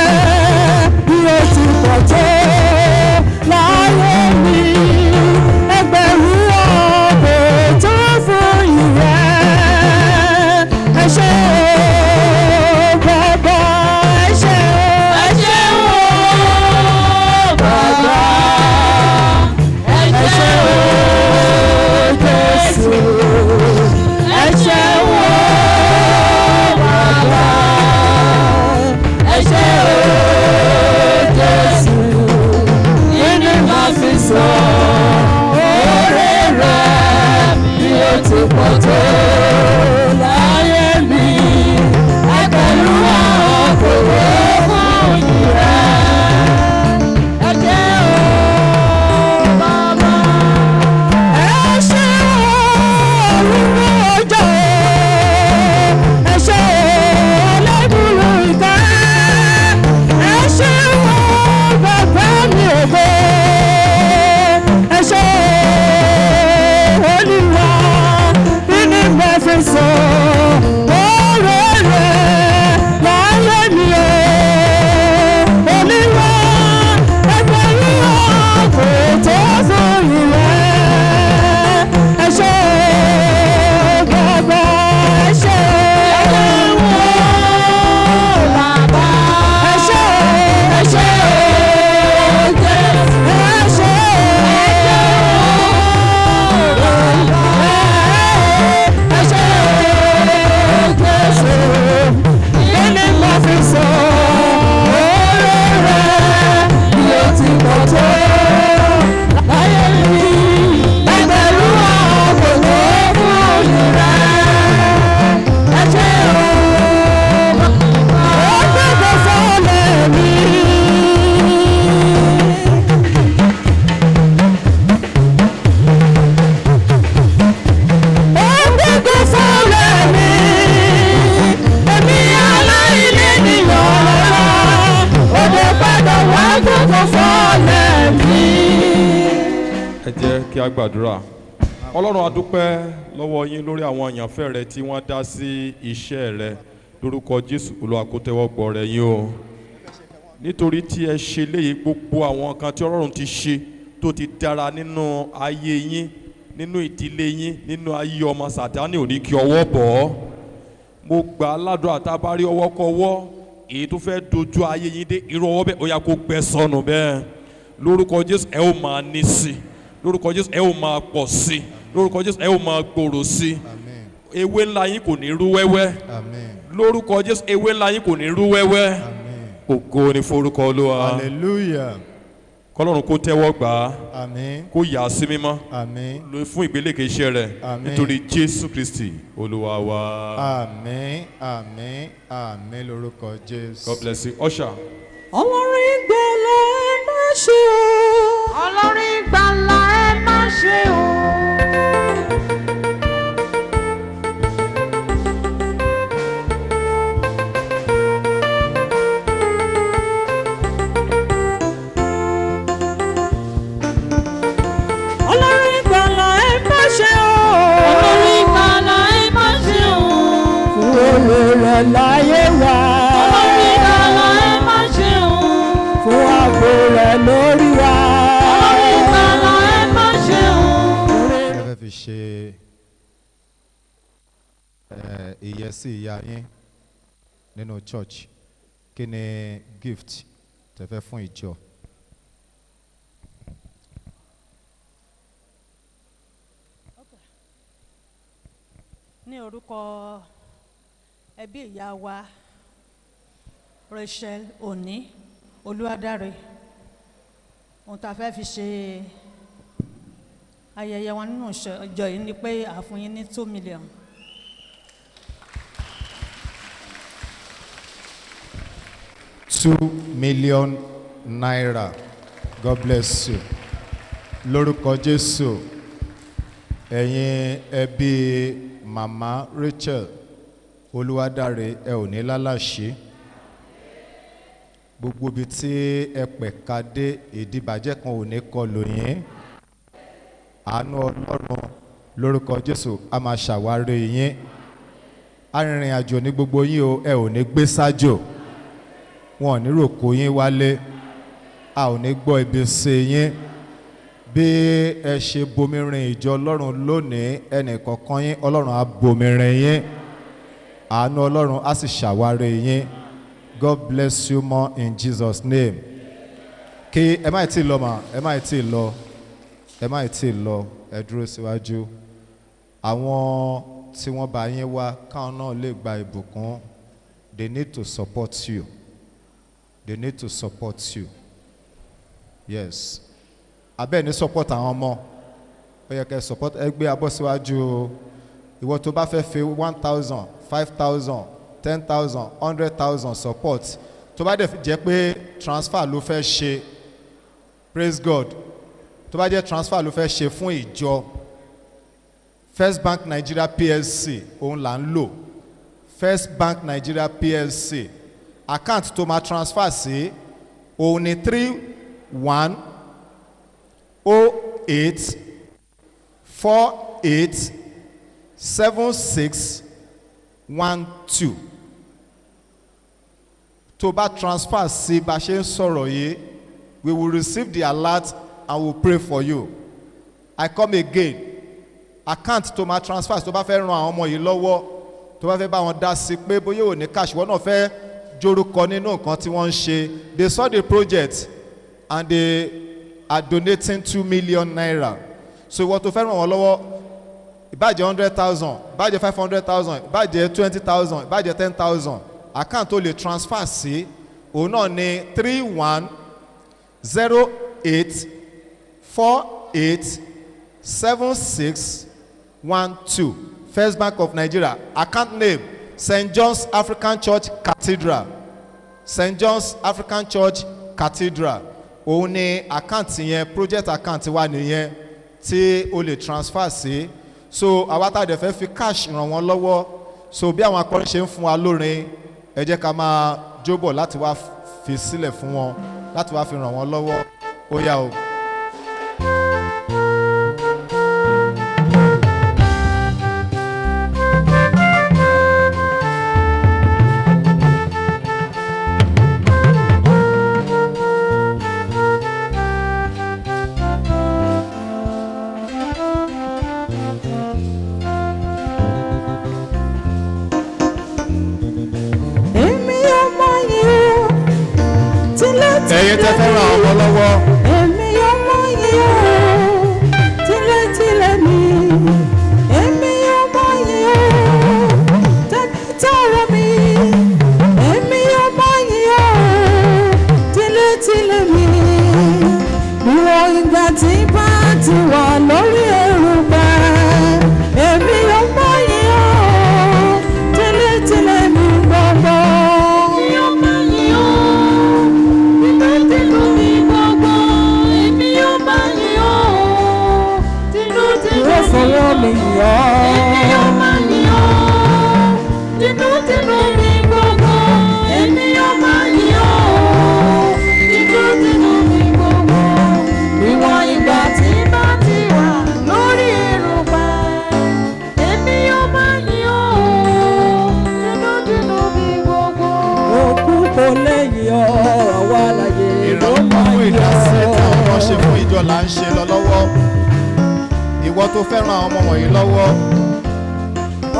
bí o ti pọ̀ tó láyé mi? Ẹgbẹ̀rún ọ̀bẹ tó fún ìrẹ́. Ẹ ṣé o bàbá, ẹ ṣé o. Ẹ ṣé o bàbá, ẹ ṣé o Jésù, ẹ ṣé o bàbá, ẹ ṣé o Jésù. Nínú máa fi sọ oore rẹ bí ó ti pọ̀ tó láyé mi. Ẹgbẹ̀rún àwọn kò wé fún ìrẹ́. Ẹ ṣé o bàbá. Ẹ ṣé olúwo ọjọ́, ẹ ṣé ẹlẹ́bùrú ìkẹ́, ẹ ṣé o bàbá mi ògo, ẹ ṣé Olúwa. Kí ni mo fi sọ oore rẹ láyé mi o? Olúwa, ẹgbẹ̀rún ọkọ̀ tó fún ìrẹ́. Ẹ ṣé bàbá, ẹ ṣé bàbá, ẹ ṣé, ẹ ṣé Jésù, ẹ ṣé bàbá, ẹ ṣé Jésù. Kí ni mo fi sọ oore rẹ bí ó ti pọ̀ tó láyé mi? Ẹgbẹ̀rún ọkọ̀ tó fún ìrẹ́. Ẹ ṣé o. Ó gbẹ̀gbẹ̀ sọ́lẹ̀ mi. Ó gbẹ̀gbẹ̀ sọ́lẹ̀ mi. Èmi aláìlẹ́nìyàn rárá. Ó dé padà wá gbẹ̀gbẹ̀ sọ́lẹ̀ mi. Ẹ jẹ́ kí a gbàdúrà. Ọlọ́run, a dúpẹ́ lọ́wọ́ yín lórí àwọn àyànfẹ́ rẹ tí wọ́n dá sí iṣẹ́ rẹ. Lórúkọ Jésù, Olúwa, kó tẹ́wọ́ gbọ́ rẹ yín o, nítorí tí ẹ ṣe léyìí. Gbogbo àwọn kan tí Ọlọ́run ti ṣe tó ti dára nínú ayé yín, nínú ìdílé yín, nínú ayé ọmọ, Sàtánì ò ní kí ọwọ́ bọ̀ ọ́. Mo gbà á ládùúrà, tá a bá rí ọwọ́ kọwọ́ èyí tó fẹ́ dojú ayé yín dé, irú ọwọ́ bẹ́ẹ̀, ó yá, kó gbẹ sọnù bẹ́ẹ̀ lórúkọ Jésù. Ẹ ó máa ní sí i lórúkọ Jésù. Ẹ ó máa pọ̀ sí i lórúkọ Jésù. Ẹ ó máa gbòòrò sí i. Ewé ńlá yín kò ní rú wẹ́wẹ́. Àmín. Lórúkọ Jésù, ewé ńlá yín kò ní rú wẹ́wẹ́. Àmín. Ògo ni forúkọ Olúwa. Hallelujah. Kọlọ́run kó tẹ́wọ́ gbà á, Àmín. kó yà á sí mímọ́ Àmín. fún ìgbélékè iṣẹ́ rẹ̀. Àmín. Nítorí Jésù Kristi Olúwa wa. Àmín, àmín, àmín lórúkọ Jésù. God bless you. Usher. Ọlọ́run ìgbàlà, ẹ má ṣe o. Ọlọ́run ìgbàlà, ẹ má ṣe o. Ọlọ́run ìgbàlà, ẹ má ṣe o. Ọlọ́run ìgbàlà, ẹ má ṣe o. Fún oore rẹ̀ láyé wa. Ọlọ́run ìgbàlà, ẹ má ṣe o. Fún ààbò rẹ̀ lórí wa. Ọlọ́run ìgbàlà, ẹ má ṣe o. Ẹ fẹ́ fi ṣe ìyẹ́sí ìyá yín nínú church, kí ni gift tẹ́ fẹ́ fún ìjọ? Ní orúkọ ẹbí ìyá wa Rachel Òní Olúwadáre, ohun tá a fẹ́ fi ṣe ayẹyẹ wọn nínú ìjọ yìí ni pé a fún yín ní 2 million. ₦2 million. God bless you. Lórúkọ Jésù, ẹ̀yin ẹbí Màmá Rachel Olúwadáre, ẹ ò ní lálàṣí. Gbogbo ibi tí ẹ pẹ̀ka dé, ìdìbàjẹ́ kan ò ní kọlù yín. Àánú Ọlọ́run lórúkọ Jésù a máa ṣàwárí yín. Arìnrìn àjò ní gbogbo yín o, ẹ ò ní gbé sájò, wọn ò ní rò kó yín wálé, a ò ní gbọ́ ibi sí yín. Bí ẹ ṣe bomirin ìjọ Ọlọ́run lónìí, ẹnì kọ̀ọ̀kan yín, Ọlọ́run á bomirin yín, àánú Ọlọ́run á sì ṣàwárí yín. God bless you more in Jesus' name. Kí ẹ má tí ì lọ mà, ẹ má tí ì lọ, ẹ má tí ì lọ, ẹ dúró síwájú. Àwọn tí wọ́n bá yín wá, káwọn náà lè gba ìbùkún. They need to support you. They need to support you. Yes, abẹ́ ní support àwọn ọmọ, ó yẹ kẹ́ support. Ẹ gbé abọ́ síwájú o. Ìwọ tó bá fẹ́ fi 1,000, 5,000, 10,000, 100,000 support, tó bá dẹ̀ jẹ́ pé transfer ló fẹ́ ṣe, praise God, tó bá jẹ́ transfer ló fẹ́ ṣe fún ìjọ, First Bank Nigeria PLC òun là ń lò. First Bank Nigeria PLC, account tó máa transfer sí òun ni 3108487612. Tó bá transfer sí bá ṣe ń sọ̀rọ̀ yìí, we will receive the alert and we will pray for you. I come again, account tó máa transfer, tó bá fẹ́ ran àwọn ọmọ yìí lọ́wọ́, tó bá fẹ́ bá wọn dá sí pé bóyá ò ní cash, wọ́n náà fẹ́ jorúkọ nínú nǹkan tí wọ́n ń ṣe. They saw the project and they are donating ₦2 million. So ìwọ tó fẹ́ ràn wọ́n lọ́wọ́, ìbájẹ́ 100,000, ìbájẹ́ 500,000, ìbájẹ́ 20,000, ìbájẹ́ 10,000, account tó lè transfer sí òun náà ní 3108487612, First Bank of Nigeria, account name St John's African Church Cathedral. St John's African Church Cathedral òun ni account yẹn, project account wa nìyẹn tí o lè transfer sí. So àwa tá a dẹ̀ fẹ́ fi cash ràn wọ́n lọ́wọ́, so bí àwọn akọrin ṣe ń fún wa lórin, ẹ jẹ́ ká máa jóbọ̀ láti wá fi sílẹ̀ fún wọn, láti wá fi ràn wọ́n lọ́wọ́. Ó yá o. Èmi ọmọ yìí o, tilẹ̀tilẹ̀. Ẹ̀yin tẹ́ fẹ́ ràn àwọn lọ́wọ́. Èmi ọmọ yìí o, tilẹ̀tilẹ̀ mi. Èmi ọmọ yìí o. tí bá ti wà lórí erùpẹ̀, èmi yóò mọ yín o, tílétílé mi gbogbo. Yóò máa yìn ọ́, tinútinú mi gbogbo. Èmi yóò máa yìn ọ́, tinútinú Yóò mi fọwọ́ mi gbogbo. yọ̀ ọ́. Èmi yóò máa yìn ọ́, tinútinú mi gbogbo. Èmi yóò máa yìn ọ́, tinútinú mi gbogbo. Ìwọ̀n ìgbà tí bá ti wà lórí erùpẹ̀, èmi yóò máa yìn ọ́, tinútinú mi gbogbo. Òkú kò lẹ́yìn ọ́, àwa láyé ló Ìrànlọ́wọ́ máa fún yọ̀ ìdásí ọ́. tí àwọn kan ṣe fún ìjọ là ń ṣe lọ lọ́wọ́. Ìwọ tó fẹ́ràn àwọn ọmọ wọ̀nyí lọ́wọ́,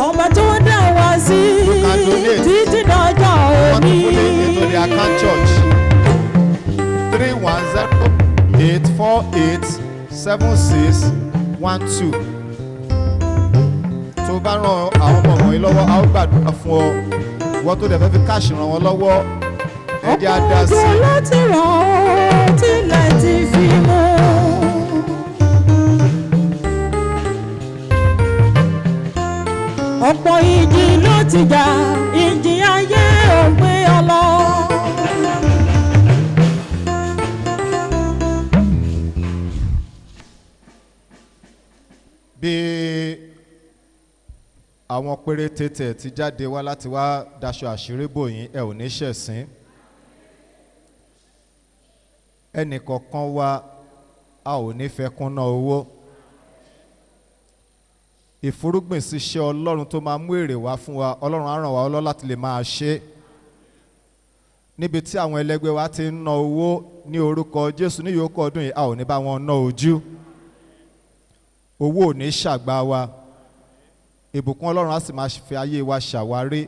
Ọba tó dá wa sí can donate. títí dọjọ́ wọ́n ti òní. fún ní ètò the account church 3108487612. Tó bá ràn àwọn ọmọ wọ̀nyí lọ́wọ́, a ó gbàdúrà fún ọ. Ìwọ tó dẹ̀ fẹ́ fi káàṣì ràn wọ́n lọ́wọ́, ẹ jẹ́ á dá sí Ọ̀pọ̀ i. òjò ló ti rọ̀ ó tilẹ̀ ti fi mú. Ọ̀pọ̀ ìjì ló ti jà, ìjì ayé ò gbé ọ lọ. Bí àwọn péréte tẹ̀ ti jáde wá láti wá daṣọ àṣírí bò yín, ẹ ò ní ṣẹ̀sín. Ẹnìkọ̀ọ̀kan wa, a ò ní fẹ́ kúnná owó. Ìfúrúgbìn ṣiṣẹ́ Ọlọ́run tó máa mú èrè wá fún wa, Ọlọ́run á ràn wá lọ́wọ́ láti lè máa ṣe é. Níbi tí àwọn ẹlẹgbẹ́ wa ti ń ná owó, ní orúkọ Jésù, ní ìyókù ọdún yìí, a ò ní bá wọn ná ojú. Owó ò ní ṣàgbá wa. Ìbùkún Ọlọ́run á sì máa fi ayé wa ṣàwárí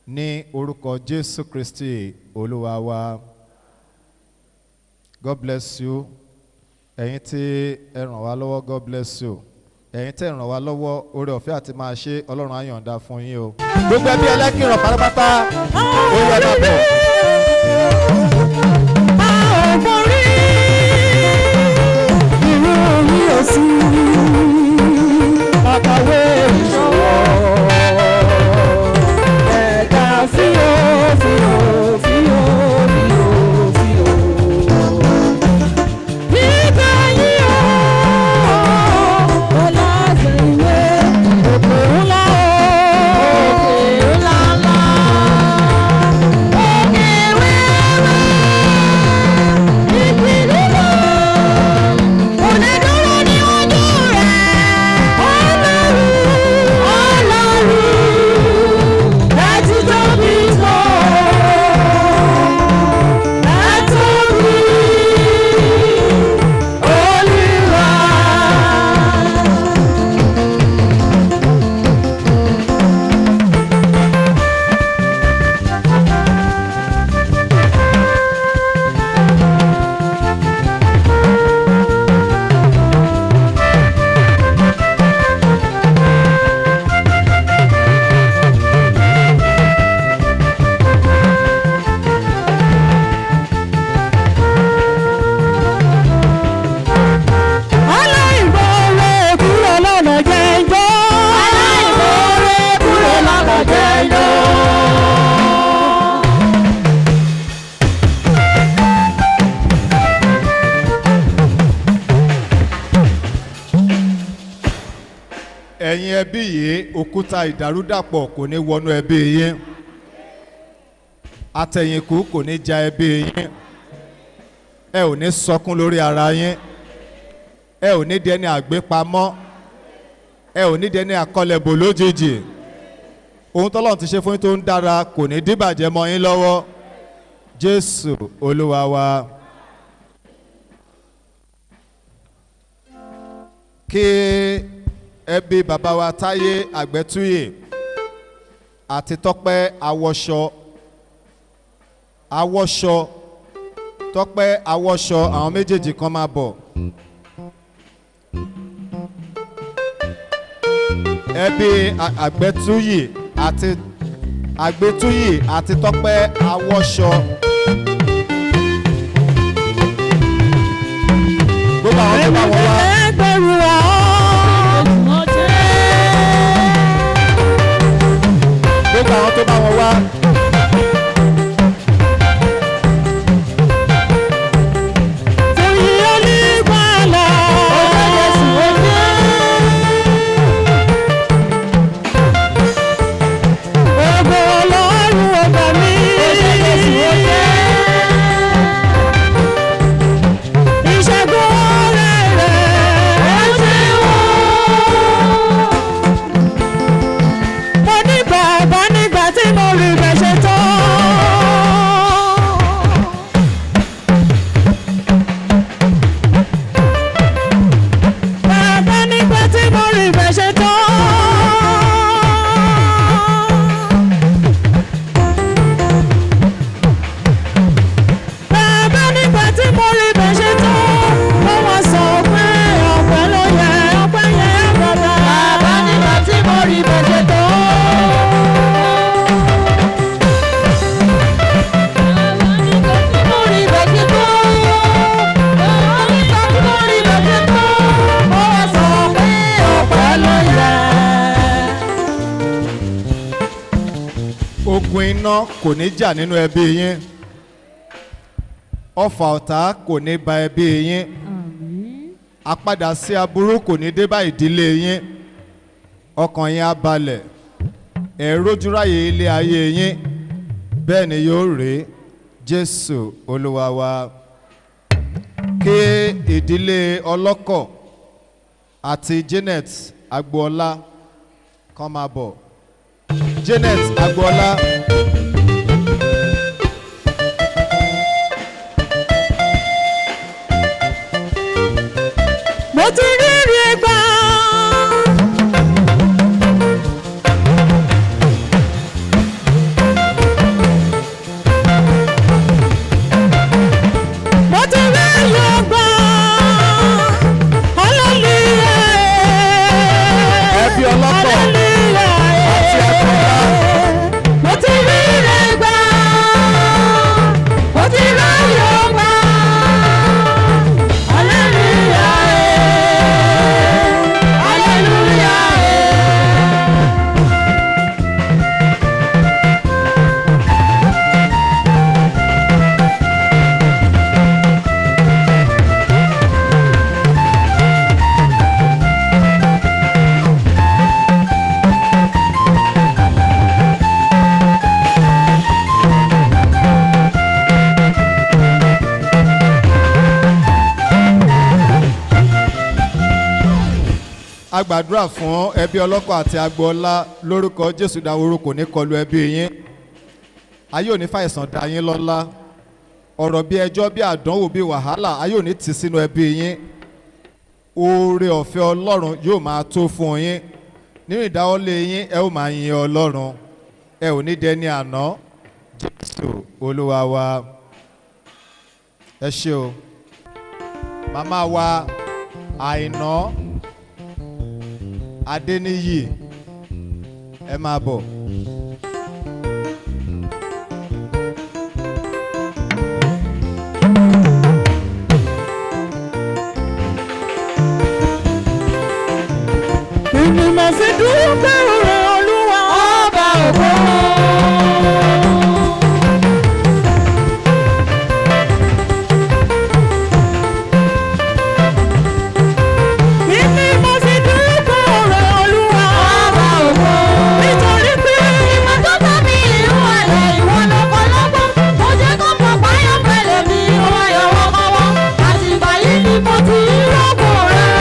ní orúkọ Jésù Kristi Olúwa wa. God bless you. Ẹ̀yin tí ẹ ràn wá lọ́wọ́, God bless you. Ẹ̀yin tí ẹ ràn wá lọ́wọ́, oore ọ̀fẹ́ àti máa ṣe, Ọlọ́run á yọ̀ǹda fún yín o. Gbogbo ẹbí ẹlẹ́kìrọ̀ pátápátá, ó yẹ máa bọ̀. A ò borí irú mi ò sí àkàwé ìṣòro ẹ̀dá fíò fíò fíò fíò fíò. Gbígbà yín o, ó láti ìwé òkè ńlá o, òkè ńlá ńlá, òkè wẹ́wẹ́. Aláìmoore kúrò lọ́nà jẹ́njọ́. Aláìmoore kúrò lọ́nà jẹ́njọ́. Ẹ̀yin ẹbí yìí, òkúta ìdàrúdàpọ̀ kò ní wọnú ẹbí yín. Àtẹ̀yìnkù kò ní ja ẹbí yín. Ẹ ò ní sọkún lórí ara yín. Ẹ ò ní dẹni àgbépamọ́. Ẹ ò ní dẹni àkọlẹ̀bò lójijì. Ohun tọ́lọ́run ti ṣe fún yín tó ń dára kò ní dìbàjẹ́ mọ́ yín lọ́wọ́. Jésù Olúwa wa. Kí ẹbí bàbá wa Táyé Àgbẹ̀túyè àti Tọ́pẹ́ Awọṣọ, Awọṣọ, Tọ́pẹ́ Awọṣọ, àwọn méjèèjì kan máa bọ̀. Ẹbí Àgbẹ̀túyè àti Àgbẹ̀túyè àti Tọ́pẹ́ Awọṣọ. Gbogbo Gbogbo àwọn tó bá wọn wá. Ẹgbẹ̀rún wa ọ́. Gbogbo àwọn tó bá wọn wá. Fòyí olùgbàlà. Ògo Ọlọ́run ọba mi. Ìṣẹ́gun ọ̀rẹ́ rẹ̀. Mo ní bàbá nígbà tí mo rí bẹ́ẹ̀ ṣe tán. Bàbá nígbà tí mo rí bẹ́ẹ̀ ṣe tán. Bàbá nígbà tí mo rí bẹ́ẹ̀ ṣe tán. Mo wá sọ pé ọpẹ́ ló yẹ, ọpẹ́ yẹ bàbá. Bàbá nígbà tí mo rí bẹ́ẹ̀ ṣe tán. Bàbá nígbà tí mo rí bẹ́ẹ̀ ṣe tán. Bàbá nígbà tí mo rí bẹ́ẹ̀ ṣe tán. Mo wá sọ pé ọpẹ́ ló yẹ. Ogun iná kò ní jà nínú ẹbí yín. Ọfà ọ̀tá kò ní ba ẹbí yín. Àpadà sí aburú kò ní dé bá ìdílé yín. Ọkàn yín á balẹ̀. Ẹ rójúráyè ilé ayé yín. Bẹ́ẹ̀ ni yóò rí Jésù Olúwa wa. Kí ìdílé ọlọ́kọ̀ àti Janet Agboola kàn máa bọ̀. Janet Agboola. Mo ti rí rí gbà. Mo ti rí rí gbà. Hallelujah. Ẹbí ọlọ́kọ̀ Hallelujah. àti Agboola. Mo ti rí rí gbà. Mo ti rí rí gbà. Hallelujah. Hallelujah. A gbàdúrà fún ẹbí ọlọ́kọ̀ àti Agboola lórúkọ Jésù. Dáwòrò kò ní kọlu ẹbí yín. Ayé ò ní fàìsàn dá yín lọ́lá. Ọ̀rọ̀ bí ẹjọ́ bí àdánwò bí wàhálà ayé ò ní tì sínú ẹbí yín. Oore ọ̀fẹ́ Ọlọ́run yóò máa tó fún yín. Nínú ìdáwọ́lé yín ẹ ó máa yin Ọlọ́run. Ẹ ò ní dẹni àná. Jésù Olúwa wa. Ẹ ṣé o. Màmá wa Àìná Adéníyì ẹ máa bọ̀. Èmi máa fi dúpẹ́ oore Olúwa. Ọba ògo. Èmi máa fi dúpẹ́ oore Olúwa. Ọba ògo. Nítorí pé Ìwọ tó tọ́ mi ìlú àlẹ́ ìwọ lọ́pọ̀lọpọ̀. Mo jẹ́ kó mọ̀ páyọ̀ pẹ̀lẹ́ mi, ó wá yọwọ́ kọ́wọ́. Àtìgbà yìí ni mo ti ń rògbò rẹ̀.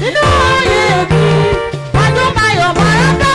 Nínú ayé mi, àjọ máa yọ̀ máa rá.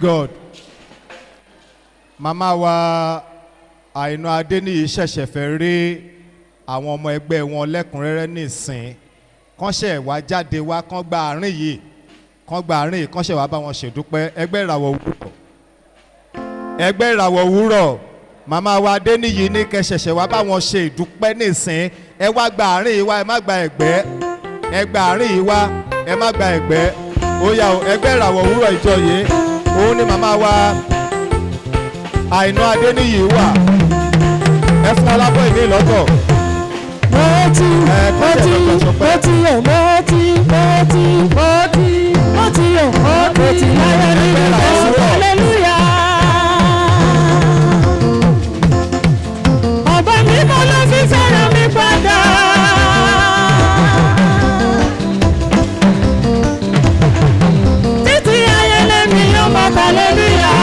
God. Màmá wa Àìná Adéníyì ṣẹ̀ṣẹ̀ fẹ́ rí àwọn ọmọ ẹgbẹ́ wọn lẹ́kùnrẹ́rẹ́ nísìn, kán ṣẹ̀ wá jáde wá, kán gba àárín yìí, kán gba àárín yìí, kán ṣẹ̀ wá bá wọn ṣèdúpẹ́. Ẹgbẹ́ Ìràwọ̀ Òwúrọ̀, Ẹgbẹ́ Ìràwọ̀ Òwúrọ̀, màmá wa Adéníyì ní kẹ́ ṣẹ̀ṣẹ̀ wá bá wọn ṣe ìdúpẹ́ nísìn. Ẹ wá gba àárín yìí wá, ẹ má gba ẹ̀gbẹ́. Ẹ gba àárín yìí wá, ẹ má gba ẹ̀gbẹ́. Ó yá o, Ẹgbẹ́ Ìràwọ̀ Òwúrọ̀ ìjọ yìí, òun ni màmá wa Àìná Adéníyì wà. Ẹ fún alábọ̀ ìmí lọ́tọ̀. Mo ti, mo ti, mo ti yọ̀, mo ti, mo ti, mo ti, mo ti yọ̀, mo ti láyọ̀ nínú Jésù, hallelujah. Ọba mímọ́ ló fi fẹ́ràn mi padà. Títí ayé lèmi yóò máa kà hallelujah,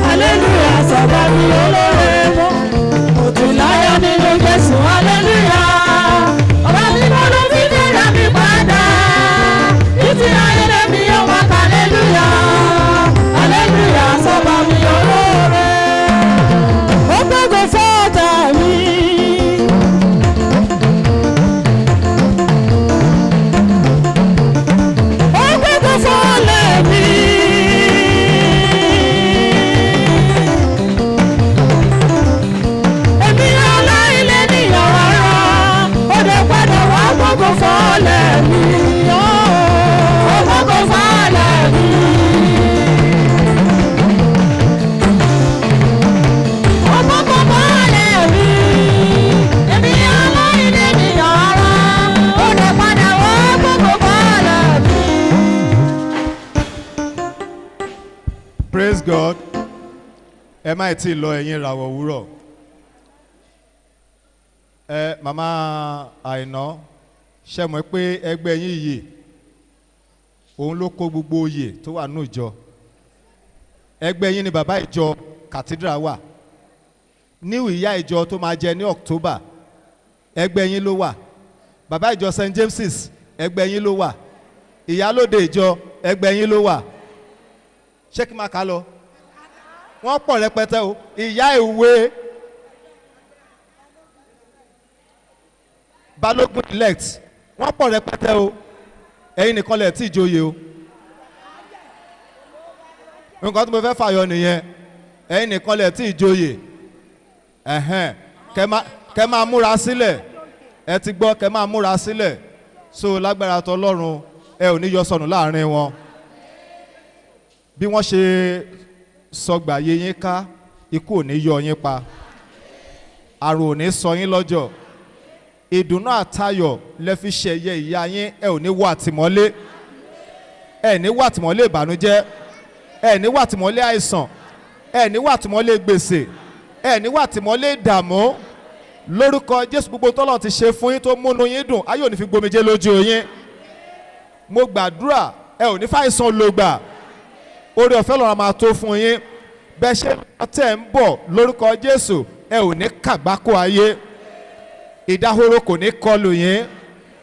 hallelujah, sọ̀bà mi olóore mọ́. Mo ti láyọ̀ nínú Jésù, hallelujah. Ọba mímọ́ ló fi fẹ́ràn mi padà. Títí ayé lèmi yóò máa kà hallelujah, hallelujah, sọ̀bà mi olóore. Ó gbógun fọ́ọ̀tà mi. Ó gbógun fọ́ọ̀lẹ̀ mi. Èmi aláìlẹ̀ níyàwó ara, ó dẹ̀ padà wá gbógun fọ́ọ̀lẹ̀ mi. Ó gbógun fọ́ọ̀lẹ̀ mi. Ó gbógun fọ́ọ̀lẹ̀ mi. Èmi aláìlẹ̀ níyàwó ara, ó dẹ̀ padà wá gbógun fọ́ọ̀lẹ̀ mi. Praise God. Ẹ má tí ì lọ, ẹ̀yin Ìràwọ̀ Òwúrọ̀. Ẹ màmá Àìná, ṣe mọ̀ pé ẹgbẹ́ yín yìí òun ló kó gbogbo oyè tó wà nínú ìjọ. Ẹgbẹ́ yín ni bàbá ìjọ cathedral wà. Níwì ìyá ìjọ tó máa jẹ ní October, ẹgbẹ́ yín ló wà. Bàbá ìjọ St James's, ẹgbẹ́ yín ló wà. Ìyálóde ìjọ, ẹgbẹ́ yín ló wà. Ṣé kí n máa kà á lọ? Wọ́n pọ̀ rẹpẹtẹ o. Ìyá ìwé, balógun elect, wọ́n pọ̀ rẹpẹtẹ o. Ẹ̀yin nìkan lẹ̀ tí ì joyè o. Nǹkan tí mo fẹ́ fàyọ nìyẹn. Ẹ̀yin nìkan lẹ̀ tí ì joyè. Ẹ̀hẹ́n, kẹ́ máa múra sílẹ̀. Ẹ ti gbọ́, kẹ́ máa múra sílẹ̀. So lágbára tọlọ́run, ẹ ò ní yọ sọnù láàrin wọn. Bí wọ́n ṣe sọgbà yé yín ká, ikú ò ní yọ yín pa, àrùn ò ní sọ yín lọ́jọ́. Ìdùnnú àtayọ̀ lẹ fi ṣẹ̀yẹ ìyá yín. Ẹ ò ní wọ àtìmọ́lé, ẹ ní wọ àtìmọ́lé ìbànújẹ́, ẹ ní wọ àtìmọ́lé àìsàn, ẹ ní wọ àtìmọ́lé gbèsè, ẹ ní wọ àtìmọ́lé ìdààmú lórúkọ Jésù. Gbogbo tọ́lọ̀ ti ṣe fún yín tó múnú yín dùn, ayé ò ní fi gbomijé lójú yín. Mo gbàdúrà, ẹ ò ní fàìsàn lògbà. Oore ọ̀fẹ́ lọ́run máa tó fún yín. Bẹ́ẹ̀ ṣe tẹ̀ ń bọ̀ lórúkọ Jésù, ẹ ò ní kàgbákò ayé. Ìdahoro kò ní kọlù yín.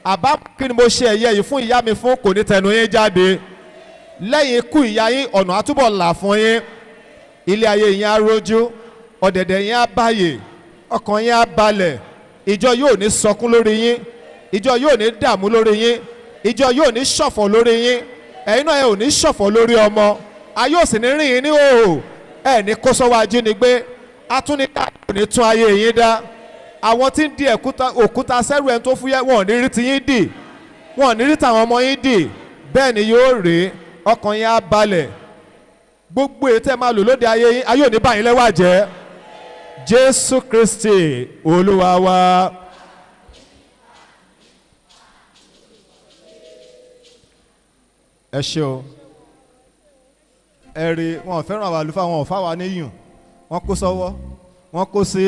Àbá kí ni mo ṣe ẹ̀yẹ yìí fún ìyá mi fún kò ní tẹnu yín jáde. Lẹ́yìn ikú ìyá yín, ọ̀nà àtúbọ̀ là fún yín. Ilé ayé yín á rójú, ọ̀dẹ̀dẹ̀ yín á báyè, ọkàn yín á balẹ̀. Ìjọ yóò ní sọkún lórí yín, ìjọ yóò ní dààmú lórí yín, ìjọ yóò ní ṣọ̀fọ̀ lórí yín. Ẹ̀yin náà ẹ ò ní ṣọ̀fọ̀ lórí ọmọ. Ayé ò sì ní rìn yín ní òòhò. Ẹ ní kó sọ́wọ́ ajínigbé. Atúnidá kò ní tún ayé yín dá. Àwọn tí ń di òkúta sẹ́rù ẹni tó fúyẹ́, wọn ò ní rí tiyín dì, wọn ò ní rí tàwọn ọmọ yín dì. Bẹ́ẹ̀ ni yóò rí. Ọkàn yín á balẹ̀. Gbogbo èyí tẹ́ máa lò lóde ayé yín, ayé ò ní bà yín lẹ́wà jẹ́. Jésù Kristi Olúwa wa. Ẹ ṣé o. Ẹ rí wọn ò fẹ́ràn àwọn àlùfáà, wọn ò fáwa níyùn. Wọ́n kó sọ́wọ́, wọ́n kó sí.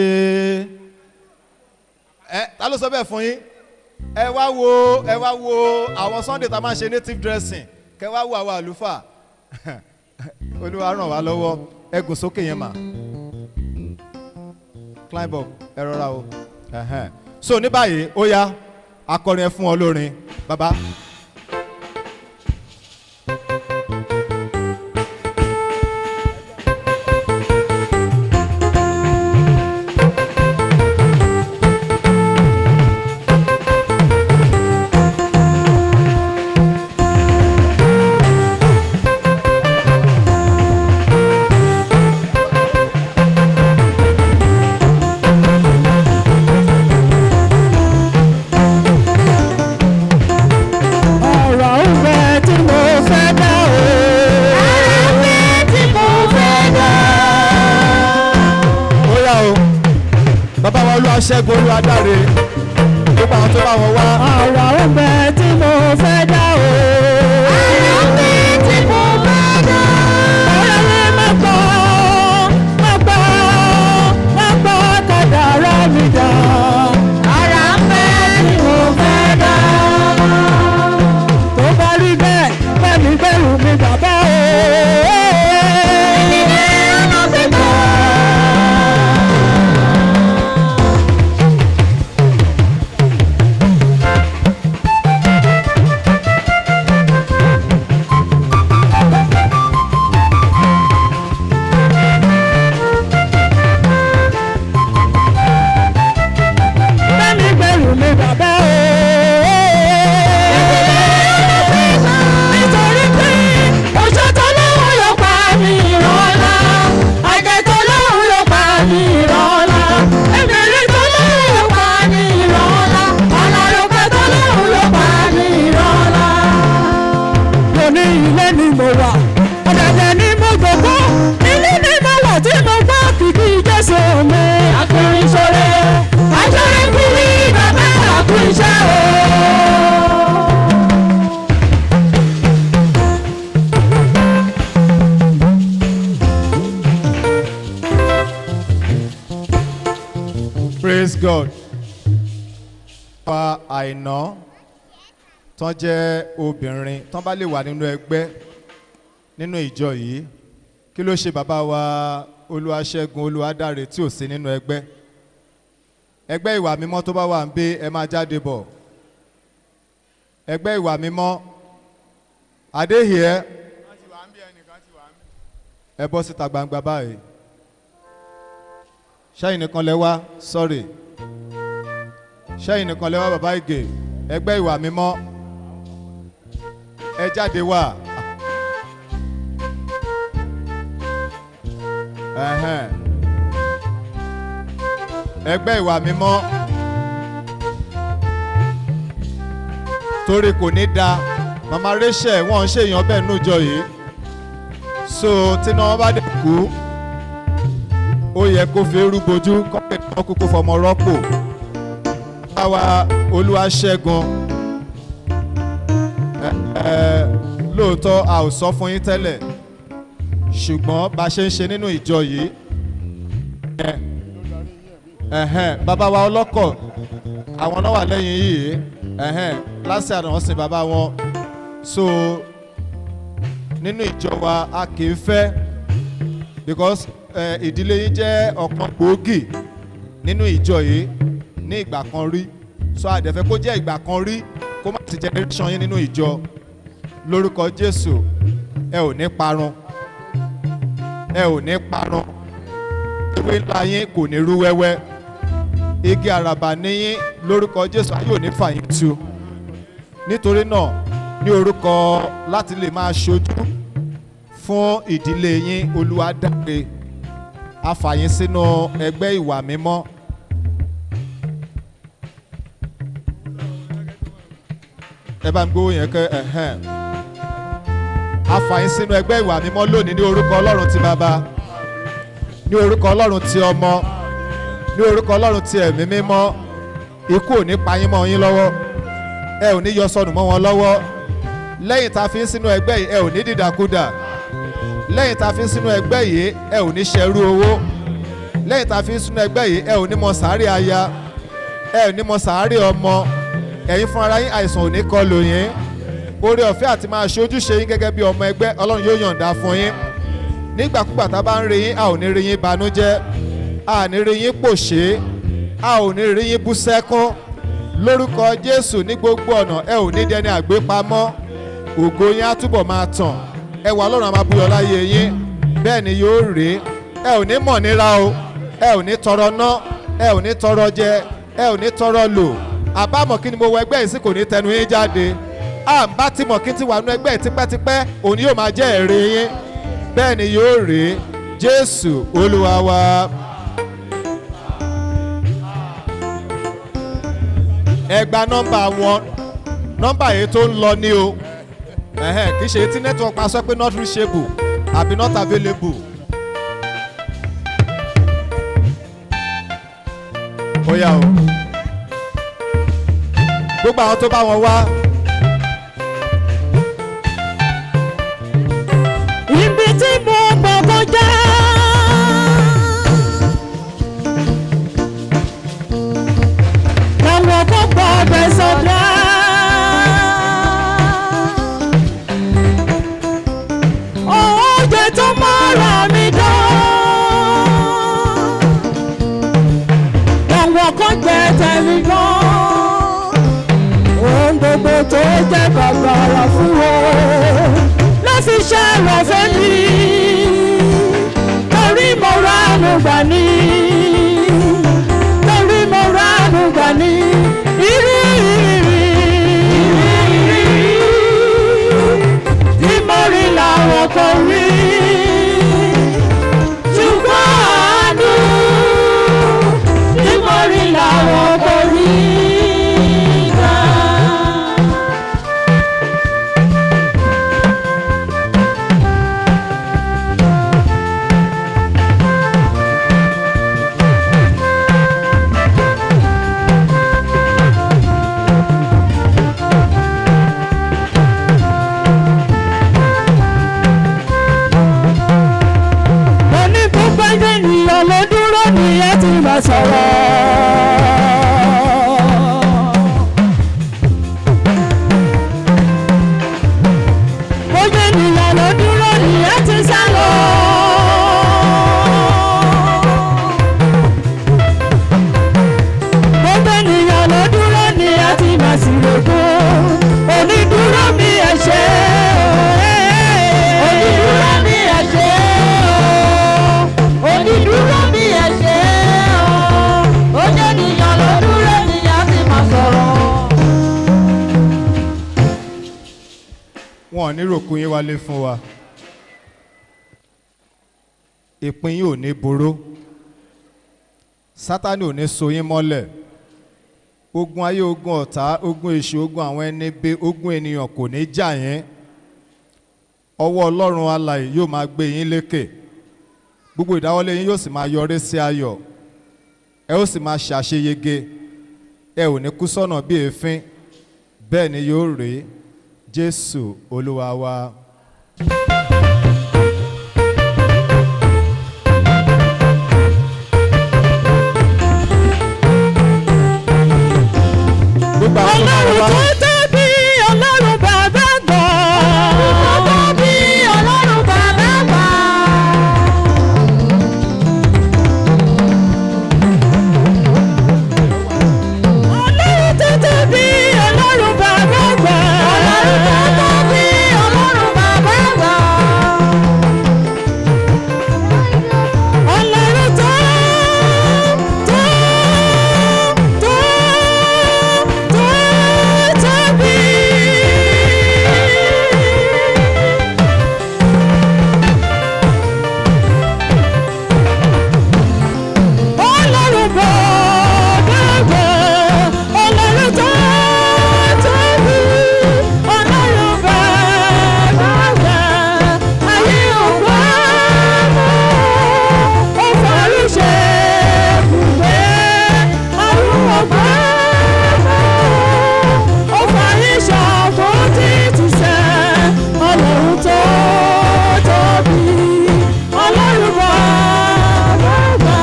Ẹ ta ló sọ bẹ́ẹ̀ fún yín? Ẹ wá wo àwọn Sunday tá a máa ń ṣe native dressing, kẹ wá wo àwọn àlùfáà. Olúwa ràn wá lọ́wọ́. Ẹ gùn sókè yẹn mà, climb up, ẹ rọra o. Ẹhẹ́n. So ní báyìí, ó yá, akọrin, ẹ fún ọ lórin bàbá. Olúwaṣẹ́gun Olúwadáre, gbogbo àwọn tó bá wọn wá. Àrà ń bẹ tí mo fẹ́ dá o. Àrà ń bẹ tí mo fẹ́ dá. Ọ̀rẹ́ mi má gbọ́, má gbọ́, má gbọ́ kádàrá mi dá. Àrà ń bẹ tí mo fẹ́ dá. Tó bá rí bẹ́ẹ̀, bẹ́ẹ̀ni bẹ́rù mi bàbá o. Èmi ni ọ̀nà gbígbà. Bẹ́ẹ̀ni bẹ́rù mi bàbá o. Nítorí pé oṣó tó lóhùn ló pa mí ìrọ̀lá. Àjẹ́ tó lóhùn ló pa mí ìrọ̀lá. Èmèrè tó lóhùn ló pa mí ìrọ̀lá. Aláròkè tó lóhùn ló pa mí ìrọ̀lá. Mo ní ilé ni mo wà, ọ̀dẹ̀dẹ̀ ni mo gbogbo, ilé ni mo wà tí mo gbọ́ kìkì Jésù mi. Akùnrin ṣoore, aṣọ́rẹ́ kiri bàbá àkùnrin ṣẹ́ o. Praise God. Pa Àìná tán jẹ́ obìnrin tán bá lè wà nínú ẹgbẹ́ nínú ìjọ yìí, kí ló ṣe bàbá wa Olúwaṣẹ́gun Olúwadáre tí ò sí nínú ẹgbẹ́? Ẹgbẹ́ ìwà mímọ́ tó bá wà ń bí, ẹ máa jáde bọ̀. Ẹgbẹ́ ìwà mímọ́, Adéhìẹ́, ẹ bọ́ síta gbangba báyìí. Ṣẹ́yìn nìkan lẹ wá, sorry, ṣẹ́yìn nìkan lẹ wá, bàbá Ìgè? Ẹgbẹ́ ìwà mímọ́, ẹ jáde wá. Ẹ̀hẹ́n. Ẹgbẹ́ ìwà mímọ́, torí kò ní da màmá Rachel, wọ́n ń ṣèyàn bẹ́ẹ̀ nújọ yìí, so tí náà wọ́n bá dé kú, ó yẹ kó fi eru bojú kọ́pẹ́ náà kúkú fọmọ rọ́pò. Báwa Olúwaṣẹ́gun, ẹ ẹ lóòótọ́ a ò sọ fún yín tẹ́lẹ̀, ṣùgbọ́n bá a ṣe ń ṣe nínú ìjọ yìí, ẹ ẹ̀hẹ́n, bàbá wa ọlọ́kọ̀, àwọn náà wà lẹ́yìn yìí, ẹ̀hẹ́n, lásìkò àná wọ́n sin bàbá wọn. So nínú ìjọ wa, a kì í fẹ́ because ìdílé yín jẹ́ ọ̀kan gbòógì nínú ìjọ yìí ní ìgbà kan rí, so àdẹ̀fẹ́ kó jẹ́ ìgbà kan rí, kó má ti generation yín nínú ìjọ. Lórúkọ Jésù, ẹ ò ní parun, ẹ ò ní parun. Ewé ńlá yín kò ní rú wẹ́wẹ́, igi àràbà níyín. Lórúkọ Jésù, ayé ò ní fà yín tu. Nítorí náà, ní orúkọ láti lè máa ṣojú fún ìdílé yín Olúwadáre, a fà yín sínú ẹgbẹ́ ìwà mímọ́. Ẹ bá ń gbówó yẹn kẹ. Ẹ̀hẹ́n, a fà yín sínú ẹgbẹ́ ìwà mímọ́ lónìí ní orúkọ Ọlọ́run ti Bàbá, ní orúkọ Ọlọ́run ti Ọmọ, ní orúkọ Ọlọ́run ti Ẹ̀mí Mímọ́. Ikú ò ní pa yín mọ́ yín lọ́wọ́, ẹ ò ní yọ sọnù mọ́ wọn lọ́wọ́. Lẹ́yìn tá a fi ń sínú ẹgbẹ́ yìí, ẹ ò ní dìdàkudà. Lẹ́yìn tá a fi ń sínú ẹgbẹ́ yìí, ẹ ò ní ṣẹrú owó. Lẹ́yìn tá a fi ń sínú ẹgbẹ́ yìí, ẹ ò ní mọ sàárè aya, ẹ ò ní mọ sàárè ọmọ. Ẹ̀yin fúnra yín, àìsàn ò ní kọlù yín. Oore ọ̀fẹ́ àti máa ṣe ojúṣe yín gẹ́gẹ́ bí ọmọ ẹgbẹ́, Ọlọ́run yóò yọ̀ǹda fún yín. Nígbàkúgbà tá a bá ń rí yín, a ò ní rí yín banújẹ́, a ní rí yín pòṣé, a ò ní rí yín bú sẹ́kún. Lórúkọ Jésù, ní gbogbo ọ̀nà, ẹ ò ní dẹni àgbépamọ́. Ògo yín á túbọ̀ máa tàn, ẹwà Ọlọ́run á máa búyọ láyé yín. Bẹ́ẹ̀ ni yóò rí. Ẹ ò ní mọ̀ níra o, ẹ ò ní tọrọ ná, ẹ ò ní tọrọ jẹ, ẹ ò ní tọrọ lò. Àbámọ̀ kí ni mo wọ ẹgbẹ́ yìí sí kò ní tẹnu yín jáde. À ń bá ti mọ̀ kí n ti wà nú ẹgbẹ́ yìí tipẹ́tipẹ́, òun yóò máa jẹ́ èrè yín. Bẹ́ẹ̀ ni yóò rí. Jésù Olúwa wa. Ẹ gba nọ́mbà wọn, nọ́mbà yìí tó ń lọ ní o. Ẹ̀hẹ́n, kì í ṣe tí network pa sọ pé not reachable àbí not available. Ó Ó yá o, gbogbo àwọn tó bá wọn wá. Ibi tí mo gbọ́ kọjá. Làwọn kò gbọ́ ọbẹ̀ sọ̀dá. Oúnjẹ tó mọ́ra mi dán. Làwọn kan jẹ tẹ̀mí gan. Ohun gbogbo tó jẹ́ bàbàrà fún o ló fi ṣe rọ̀fẹ́ mi. Torí mo ránú gbà ní. Torí mo ránú gbà ní. Irú ìrírí tí mo rí làwọn kò rí. Ṣùgbọ́n àánú tí mo rí làwọn kò rí gbà. Mo ní púpọ̀ ènìyàn ló dúró ní ẹ ti máa sọ̀rọ̀. Bóyá ènìyàn ló dúró ní ẹ ti sá lọ. Bóyá ènìyàn ló dúró ní ẹ ti máa sì rògbò. Onídúró mi ẹ ṣé o. Onídúró mi ẹ ṣé o. Onídúró mi ẹ ṣé o, ó jẹ́ nìyàn ló dúró nìyàn sì máa sọ̀rọ̀. Wọn ò ní ròkun yín wálé fún wa. Ìpín yín ò ní boró. Sátánì ò ní so yín mọ́lẹ̀. Ogun ayé, ogun ọ̀tá, ogun èṣù, ogun àwọn ẹni bí ogun ènìyàn kò ní jà yín. Ọwọ́ Ọlọ́run alààyè yóò máa gbé yín lékè. Gbogbo ìdáwọ́lé yín yóò sì máa yọrí sí ayọ̀. Ẹ ó sì máa ṣàṣeyege. Ẹ ò ní kú sọ́nà bí èéfín. Bẹ́ẹ̀ ni yóò rí. Jésù Olúwa wa. Gbogbo àwọn tó bá Ọlọ́run wá. tó tóbi, Ọlọ́run bàbá gbà. Tó tóbi, Ọlọ́run bàbá gbà. Ọlọ́run tó tóbi, Ọlọ́run bàbá gbà. Ọlọ́run tó tóbi, Ọlọ́run bàbá gbà. Ọlọ́run tó tó tó tó tóbi. Ọlọ́run bàbá gbà. Ọlọ́run tó tóbi. Ọlọ́run bàbá gbà. Ayé ò gbà mọ́. Ó forí ṣe ibùgbé. Ọ̀run ò gbà mọ́. Ó forí ṣàkóso títúsẹ̀. Ọlọ́run tó tóbi. Ọlọ́run bàbá gbà.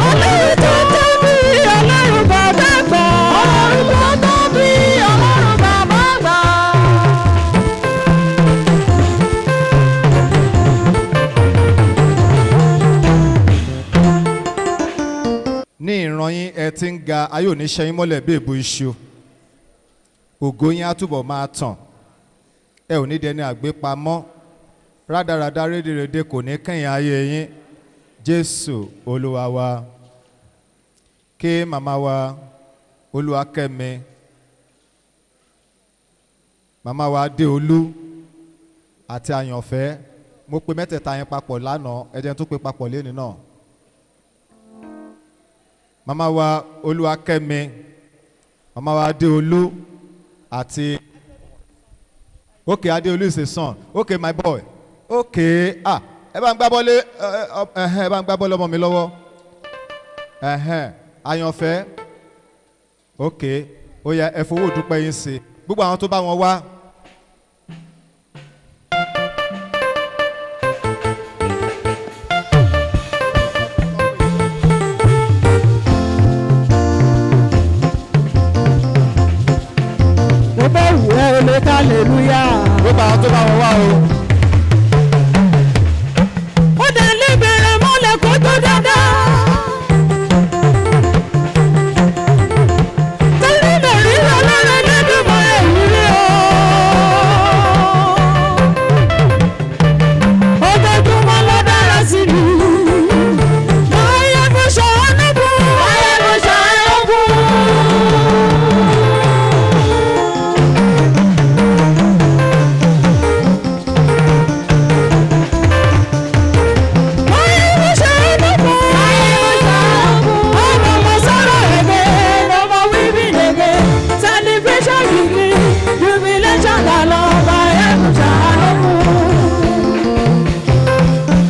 Ọlọ́run tó tóbi. Ọlọ́run bàbá gbà. Ọlọ́run tó tóbi, Ọlọ́run bàbá gbà. Ní ìran yín ẹ ti ń ga, ayé ò ní ṣe yín mọ́lẹ̀ bí èbú iṣu. Ògo yín á túbọ̀ máa tàn. Ẹ ò ní dẹni àgbépamọ́. Rádaràda rédèrèdè kò ní kẹ́yìn ayé yín. Jésù Olúwa wa. Kí màmá wa Olúwakẹ́mi, màmá wa Adéolú àti Àyànfẹ́, mo pe mẹ́tẹ̀ẹ̀ta yẹn papọ̀ lánàá, ẹ jẹ́ n tún pe papọ̀ lénìí náà. Màmá wa Olúwakẹ́mi, màmá wa Adéolú àti, okay, Adéolú is a son. Okay, my boy. Okay, ah, ẹ bá ń gbá bọ́lé, ẹ bá ń gbá bọ́lé ọmọ mi lọ́wọ́. Ẹhẹ́n. Àyànfẹ́, ok, ó yá, ẹ fowó dúpẹ́ yín sí gbogbo àwọn tó bá wọn wá. Mo bá wù ẹ́ o lè ká hallelujah. Gbogbo àwọn tó bá wọn wá o. Ó dẹ̀ lè bẹ̀rẹ̀ mọ́lẹ̀ kó tó dáadáa. Torí mi rí ọlọ́run nínú mọ́ èyí rí o. Ojoojúmọ́ ló dára sí mi. Láyé mo ṣàánú fún. Láyé mo ṣàánú fún.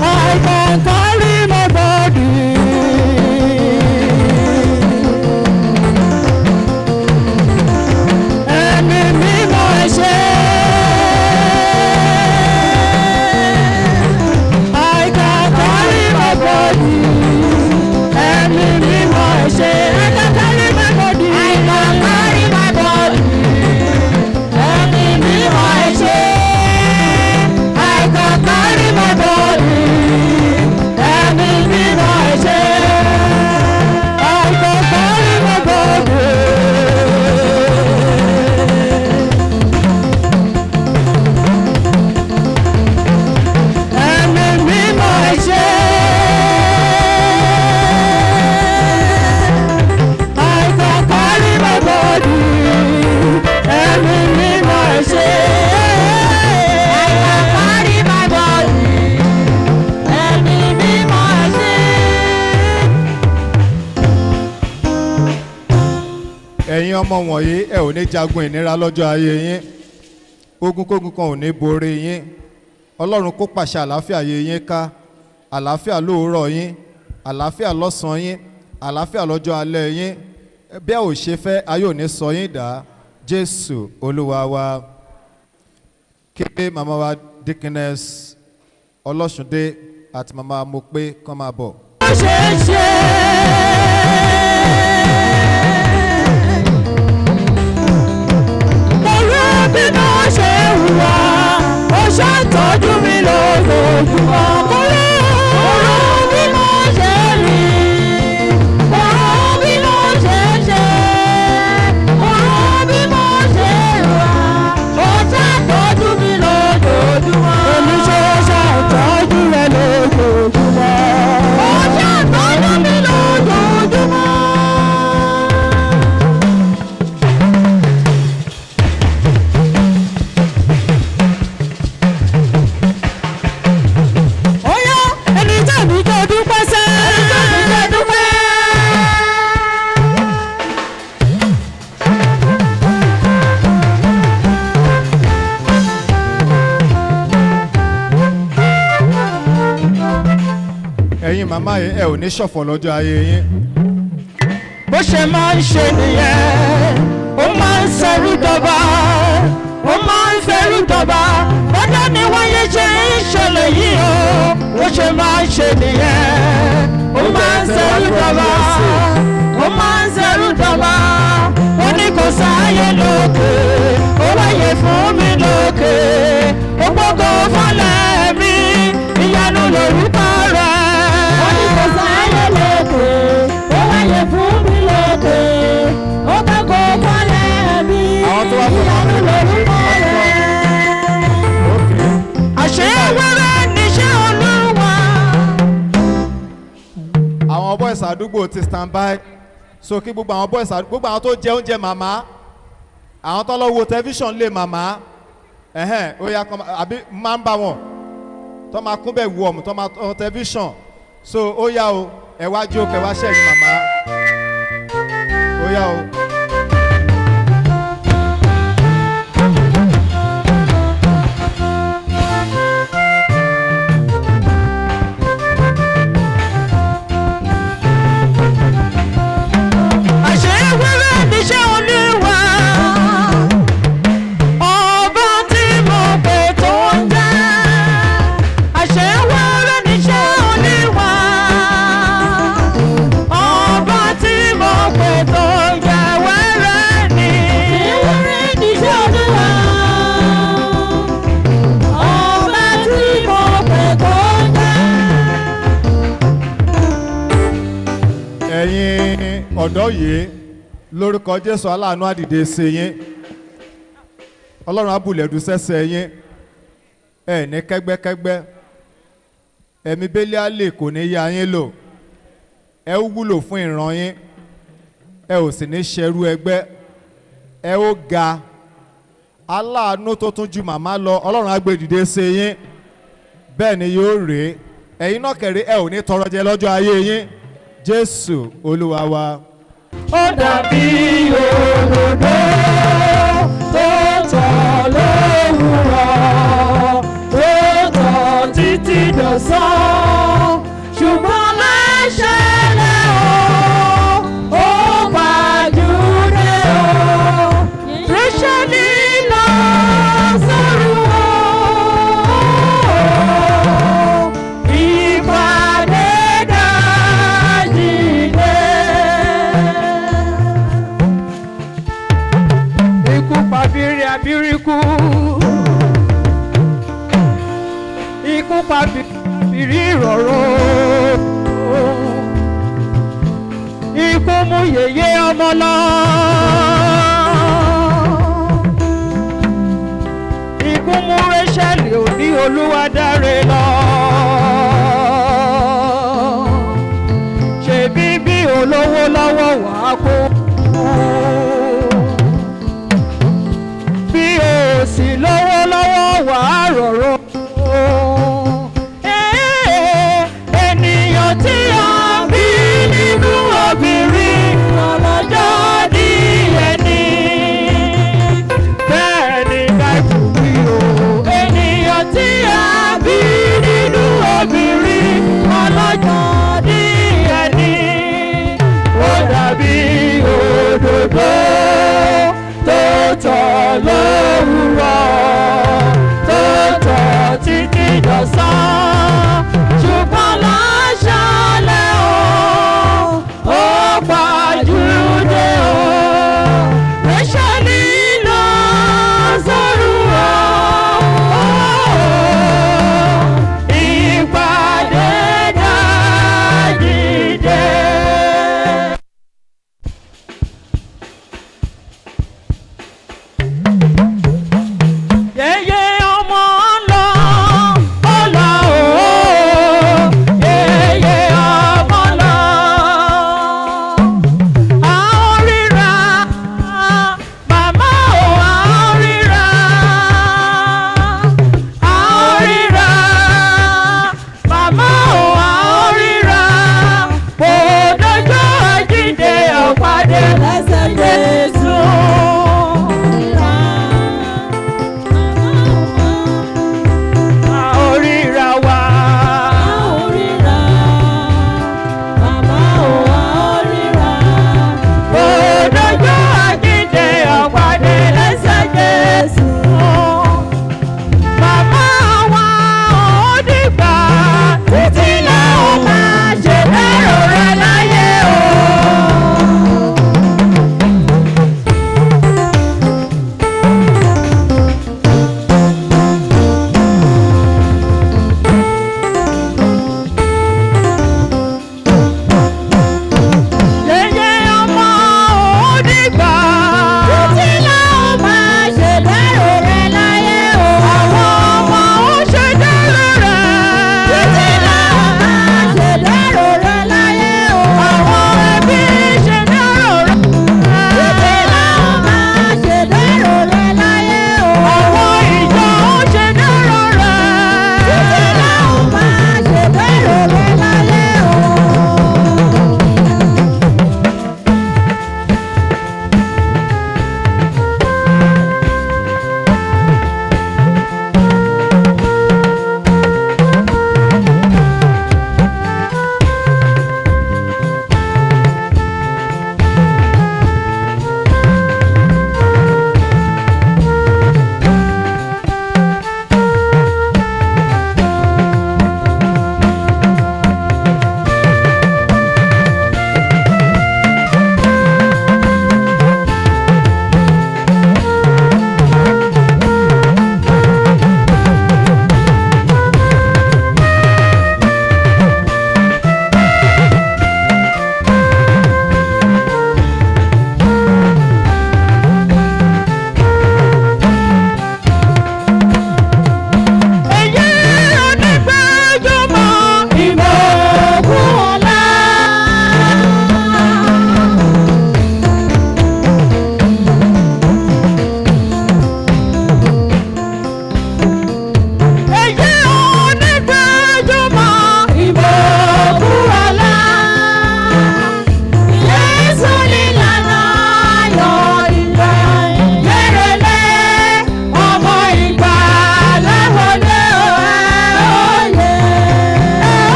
I can carry my body. Ẹ̀mí mímọ́ ẹ ṣé. I can carry my body. Ẹ̀mí mímọ́ ẹ ṣé. I can carry my body. I can carry my body. Ẹ̀mí mímọ́ ẹ ṣé. I can carry my body. Ẹ̀mí mímọ́ ẹ ṣé. I can carry my body. Ẹ̀mí mímọ́ ẹ ṣé. I can carry my body. Ẹ̀mí mímọ́ ẹ ṣé. I can carry my body. Ẹ̀mí mímọ́ ẹ ṣé. Ẹ̀yin ọmọ wọ̀nyí, ẹ ò ní jagun ìnira lọ́jọ́ ayé yín. Ogunkógun kan ò ní borí yín. Ọlọ́run kó pàṣẹ àlàáfíà yé yín ká. Àlàáfíà lóòrọ̀ yín, àlàáfíà lọ́sàn-án yín, àlàáfíà lọ́jọ́ alẹ́ yín. Bí ẹ ò ṣe fẹ́, ayé ò ní sọ yín dà. Jésù Olúwa wa. Kéde màmá wa Dickiness Ọlọ́ṣundé àti màmá Mopé kán máa bọ̀. Ó ṣe é ṣe. Mo rí bí mo ṣe hùwà, ó ṣàtọ́jú mi lójoojúmọ́. Mo rí bí mo ṣe rìn, mo rí bí mo ṣe ṣe, mo rí bí mo ṣe hùwà, ó ṣàtọ́jú mi lójoojúmọ́. Èmi ṣe ṣàtọ́jú rẹ lójoojúmọ́. Ó ṣàtọ́jú mi lójoojúmọ́. Ó yá, ẹni tẹ̀mí jẹ́ dúpẹ́ sẹ́. Ẹni tẹ̀mí jẹ́ dúpẹ́. Ẹ̀yin màmá yìí, ẹ ò ní ṣọ̀fọ̀ lọ́jọ́ ayé yín. Bó ṣe máa ń ṣe nìyẹn, ó máa ń ṣẹrú dọba, ó máa ń ṣẹrú dọba. Bọ́dá ni wáyé ṣe ń ṣẹlẹ̀ yìí o, bó ṣe máa ń ṣe nìyẹn, ó máa ń ṣẹrú dọba, ó máa ń ṣẹrú dọba. Ó ní kò sáyé lókè, ó wáyé fún mi lókè, ó gbógo fọ́lẹ̀ mi, ìyanu lórúkọ rẹ̀. Ó ní kò sáyé lókè, ó wáyé fún mi lókè, ó gbógo fọ́lẹ̀ mi, Àwọn tó wá fún ìyanu lórúkọ rẹ̀. Àṣé wẹ́rẹ́ níṣẹ́ Olúwa. Àwọn boys àdúgbò ti stand by, so kí gbogbo àwọn boys àdúgbò, gbogbo àwọn tó jẹ oúnjẹ màmá, àwọn tó lọ wo tẹlifíṣàn lé màmá, ẹ̀hẹ́n, ó yá kọ́ àbí máa ń bá wọn tó máa kún bẹ́ẹ̀ wù ọ̀mù tó máa tọ tẹlifíṣàn. So ó yá o, ẹ wá jó kẹ wá ṣẹ̀yìn màmá, ó yá o. Ọ̀dọ́ yìí, lórúkọ Jésù, aláàánú àdìde ṣe yín. Ọlọ́run abúlẹ̀dù sẹ́sẹ̀ yín. Ẹ ní kẹ́gbẹ́kẹ́gbẹ́, ẹ̀mí bẹ́líálì kò ní yá yín lò. Ẹ ó wúlò fún ìran yín, ẹ ò sì ní ṣerú ẹgbẹ́. Ẹ ó ga. Aláàánú tó tún ju màmá lọ, Ọlọ́run á gbé dìde ṣe yín. Bẹ́ẹ̀ ni yóò rèé. Ẹ̀yin náà kẹ̀rí, ẹ ò ní tọrọ jẹ lọ́jọ́ ayé yín. Jésù Olúwa wa. Ó dàbí òdòdó tó tọ̀ lówùrọ̀, tó tọ̀ títí dọ̀sán, ṣùgbọ́n láṣẹlẹ̀ o, ó pàjùdé o, ríṣẹ́ lílọ sóru o, ìpàdé dájídé. Ikú pàbírí abíríkú, ikú pàbírí ìrọ̀rùn, ikú mú yèyé ọmọ lọ, ikú mú Rachel òní Olúwadáre lọ. Ṣèbí bí olówó lọ́wọ́ wàá kú, bí o sì lówó lọ́wọ́ wà á rọ̀rọ̀. Ènìyàn tí a bí nínú obìnrin ọlọ́jọ́ díẹ̀.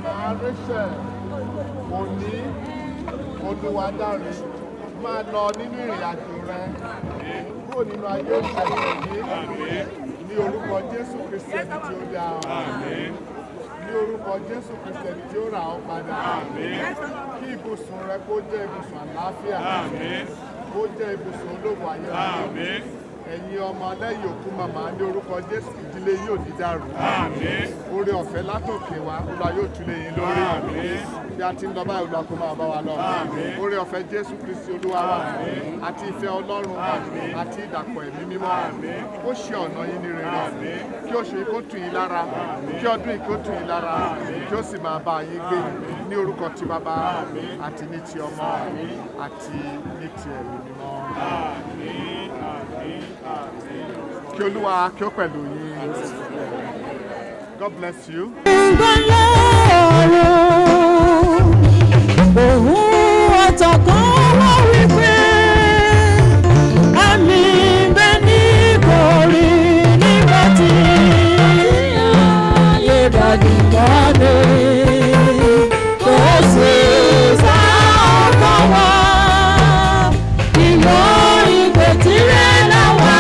Màmá Rachel Òní Olúwadáre, máa lọ nínú ìrìn àjò rẹ kúrò nínú ayé òṣèlú yìí ní orúkọ Jésù Kristi ẹni tí ó dá ọ, ní orúkọ Jésù Kristi ẹni tí ó rà ọ́ padà. Kí ibùsùn rẹ kó jẹ́ ibùsùn àlàáfíà, kó jẹ́ ibùsùn ológun ayérayé. Ẹ̀yin ọmọ lẹ́yìn òkú màmá, ní orúkọ Jésù, ìdílé yóò ní dàrú. Oore ọ̀fẹ́ látòkè wá, Olúwa yóò túlé yín lórí. Bí a ti ń lọ báyìí, Olúwa kó máa bá wa lọ. Oore ọ̀fẹ́ Jésù Kristi Olúwa wa, àti ìfẹ́ Ọlọ́run, àti ìdàpọ̀ Ẹ̀mí Mímọ́ kó ṣe ọ̀nà yín ní rere, kí oṣù yìí kó tù yín lára, kí ọdún yìí kó tù yín lára, kí ó sì máa bá yín gbé, ní orúkọ ti Bàbá, àti ní ti Ọmọ, àti ní ti Ẹ̀mí Mímọ́. Kí Olúwa kí ó pẹ̀lú yín. God bless you. Ìgbàlọ́run òun ọ̀tọ̀kan wá wípé àmì bẹ́ẹ̀ ní kò rí nígbà tí ayé dàdúgbò ní kò sí sá ọkọ̀ wá ìlú ìpè tirẹ̀ náà wá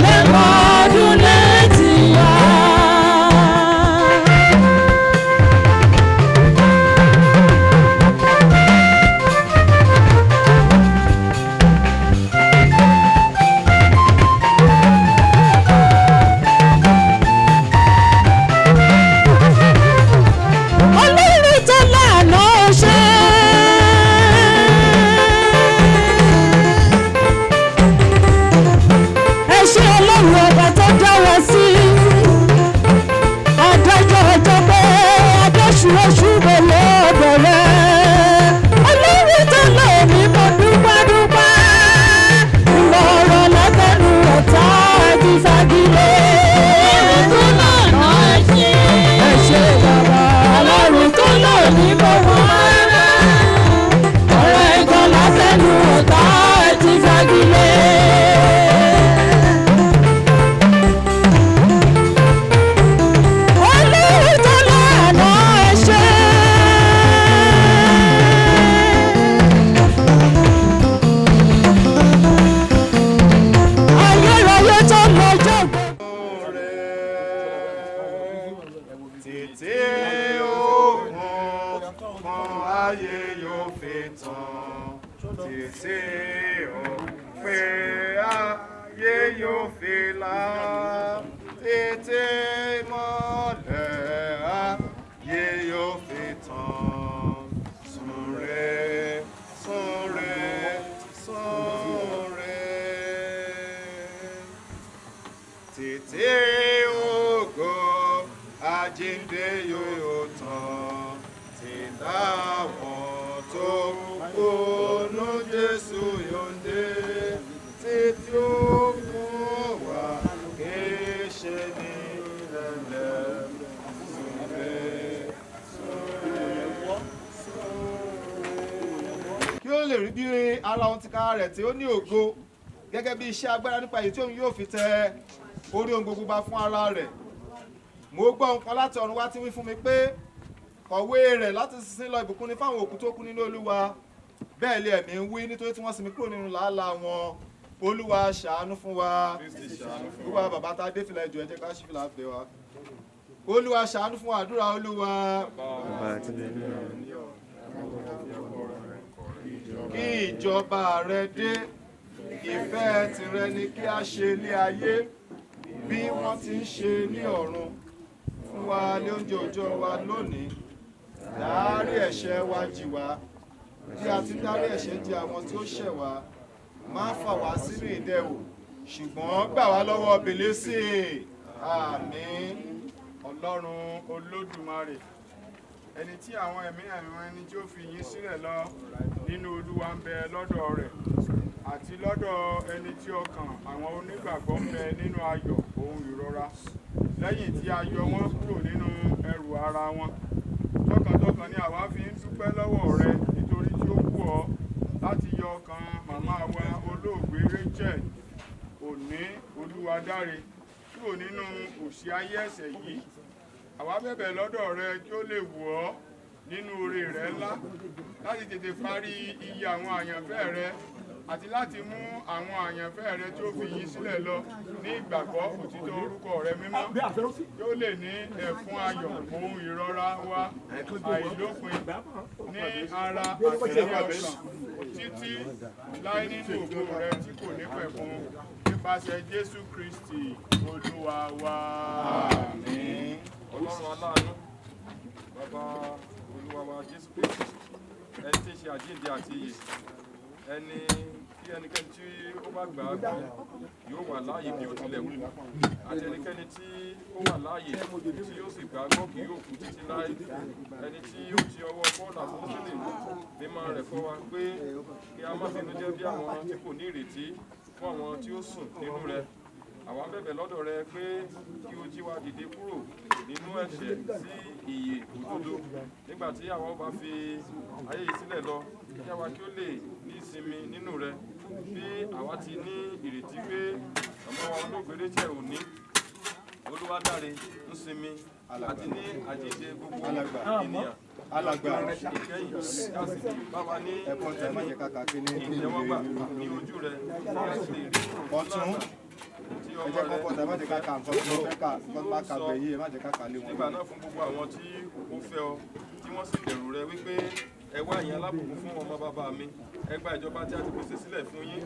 lẹ́mọ̀ọ́dún létí yá. Ọlọ́run tó lànà ṣe. Ẹ ṣé Ọlọ́run ọba tó dá wa sí. Adájọ́ ọjọ́ pé adéṣuoṣù bò lọ́dọ̀ rẹ̀. Ọlọ́run tó lò mí, mo dúpẹ́ dúpẹ́. Ìmọ̀ràn látẹnu ọ̀tá ti fagilé. Ọlọ́run tó lànà ṣe. Ẹ ṣé bàbá. Ọlọ́run tó lò mí, mo wọ́n rẹ̀. Ọ̀rọ̀ ẹ̀gàn látẹnu ọ̀tá ti fagilé. Ọlọ́run tó lànà, ẹ ṣé. Ayérayé tó lọ́jọ́ gbogbo. Títí òkun kan ayé yóò fi tàn, títí òpin ayé yóò fi là, títí mọ́lẹ̀ ayé yóò fi tàn. Súnre, súnre, súnre, títí ògo àjíǹde yóò tàn, títàwọn tó kúnú Jésù yóò dé, títí ó fún wa kì í ṣe ní ẹlẹ́. Súnre, súnre, súnre. Kí ó lè rí bí ara ohun tìkára rẹ̀ tí ó ní ògo, gẹ́gẹ́ bí iṣẹ́ agbára nípa èyí tí òun yóò fi tẹ orí ohun gbogbo ba fún ara rẹ̀. Mo gbọ́ ohùn kan láti ọ̀run wá tí wí fún mi pé, "Kọ̀wé rẹ̀: láti sísìn lọ, ìbùkún ni fáwọn òkú tó kú nínú Olúwa." Bẹ́ẹ̀ lé Ẹ̀mí ń wí, nítorí tí wọ́n sinmi kúrò nínú làálàá wọn. Olúwa ṣàánú fún wa. Olúwa bàbá tá a dé fìlà, ìjọ, ẹ jẹ́ ká ṣí fìlà bẹ̀ wá. Olúwa ṣàánú fún wa. Àdúrà. Olúwa, kí ìjọba rẹ dé. Ìfẹ́ tìrẹ ni kí a ṣe ní ayé bí wọ́n ti ń ṣe ní ọ̀run. Fún wa ní oúnjẹ òòjọ́ wa lónìí. Dárí ẹ̀ṣẹ̀ wa jì wá bí a ti ń dárí ẹ̀ṣẹ̀ jì àwọn tí ó ṣẹ̀ wá. Má fà wá sínú ìdẹwò, ṣùgbọ́n gbà wá lọ́wọ́ Bìlísì. Àmín. Ọlọ́run Olódùmarè, ẹni tí àwọn ẹ̀mí àwọn ẹni tí ó fi yín sílẹ̀ lọ nínú Olúwa ń bẹ lọ́dọ̀ rẹ̀, àti lọ́dọ̀ ẹni tí ọkàn àwọn onígbàgbọ́ ń bẹ nínú ayọ̀ ohun ìrora lẹ́yìn tí a yọ wọ́n kúrò nínú ẹrù ara wọn, tọkàntọkàn ni àwa fi ń dúpẹ́ lọ́wọ́ rẹ nítorí tí ó wù ọ́ láti yọ ọkàn màmá wa olóògbé Rachel Òní Olúwadáre kúrò nínú òṣì ayé ẹ̀ṣẹ̀ yìí. Àwa bẹ̀bẹ̀ lọ́dọ̀ rẹ kí ó lè wù ọ́ nínú oore rẹ ńlá láti tètè parí iye àwọn àyànfẹ́ rẹ àti láti mú àwọn àyànfẹ́ rẹ tí ó fi yín sílẹ̀ lọ ní ìgbàgbọ́ òtítọ́ orúkọ rẹ mímọ́, kí ó lè ní ẹ̀kún ayọ̀ ohun ìrora wa àìlópin ní ara àti ní ọkàn títí láé nínú ògo rẹ tí kò ní pẹ̀kun, nípasẹ̀ Jésù Kristi Olúwa wa. Àmín. Ọlọ́run aláàánú, Bàbá Olúwa wa Jésù Kristi, ẹni tí ń ṣe àjíǹde àti ìyè, ẹni kí ẹnikẹ́ni tí ó bá gbà á gbọ́ yóò wà láàyè bí ó tilẹ̀ kú, àti ẹnikẹ́ni tí ó wà láàyè tí yóò sì gbà á gbọ́ kì yóò kú títí láé, ẹni tí ó ti ọwọ́ Pọ́ọ̀lù àpọ́sítélì mímọ́ rẹ̀ kọ́ wa pé kí a má bínú jẹ́ bí àwọn tí kò ní ìrètí fún àwọn tí ó sùn nínú rẹ̀. Àwa ń bẹ̀bẹ̀ lọ́dọ̀ rẹ pé kí o jí wa dìde kúrò nínú ẹ̀ṣẹ̀ sí ìyè òdodo, nígbà tí àwa ó bá fi ayé yìí sílẹ̀ lọ, kí àwa kí ó lè ní ìsinmi nínú rẹ, bí àwa ti ní ìrètí pé ọmọ wa olóògbé Rachel Òní Olúwadáre ń sinmi àti ní àjíǹde gbogbo ènìyàn Alàgbà. ìkẹyìn, kí a sì lè bá wa ní Ẹ̀kọ́ tẹ má jẹ́ ká kí ní ìtẹ́wọ́gbà ní ojú rẹ, kí a sì lè rí Ọ̀tún. tí Ẹ ọmọ jẹ́ rẹ kọ́kọ́ tẹ má jẹ́ ká ka nǹkan tí wọ́n fẹ́ kà, nǹkan tó bá kà gbẹ̀yìn, ẹ má jẹ́ ká kà lé wọn. Nígbà náà, fún gbogbo àwọn tí ó fẹ́ ọ tí wọ́n sì bẹ̀rù rẹ wípé, "Ẹ wá, ẹ̀yin alábùkún fún ọmọ bàbá mi, ẹ gba ìjọba tí a ti pèsè sílẹ̀ fún yín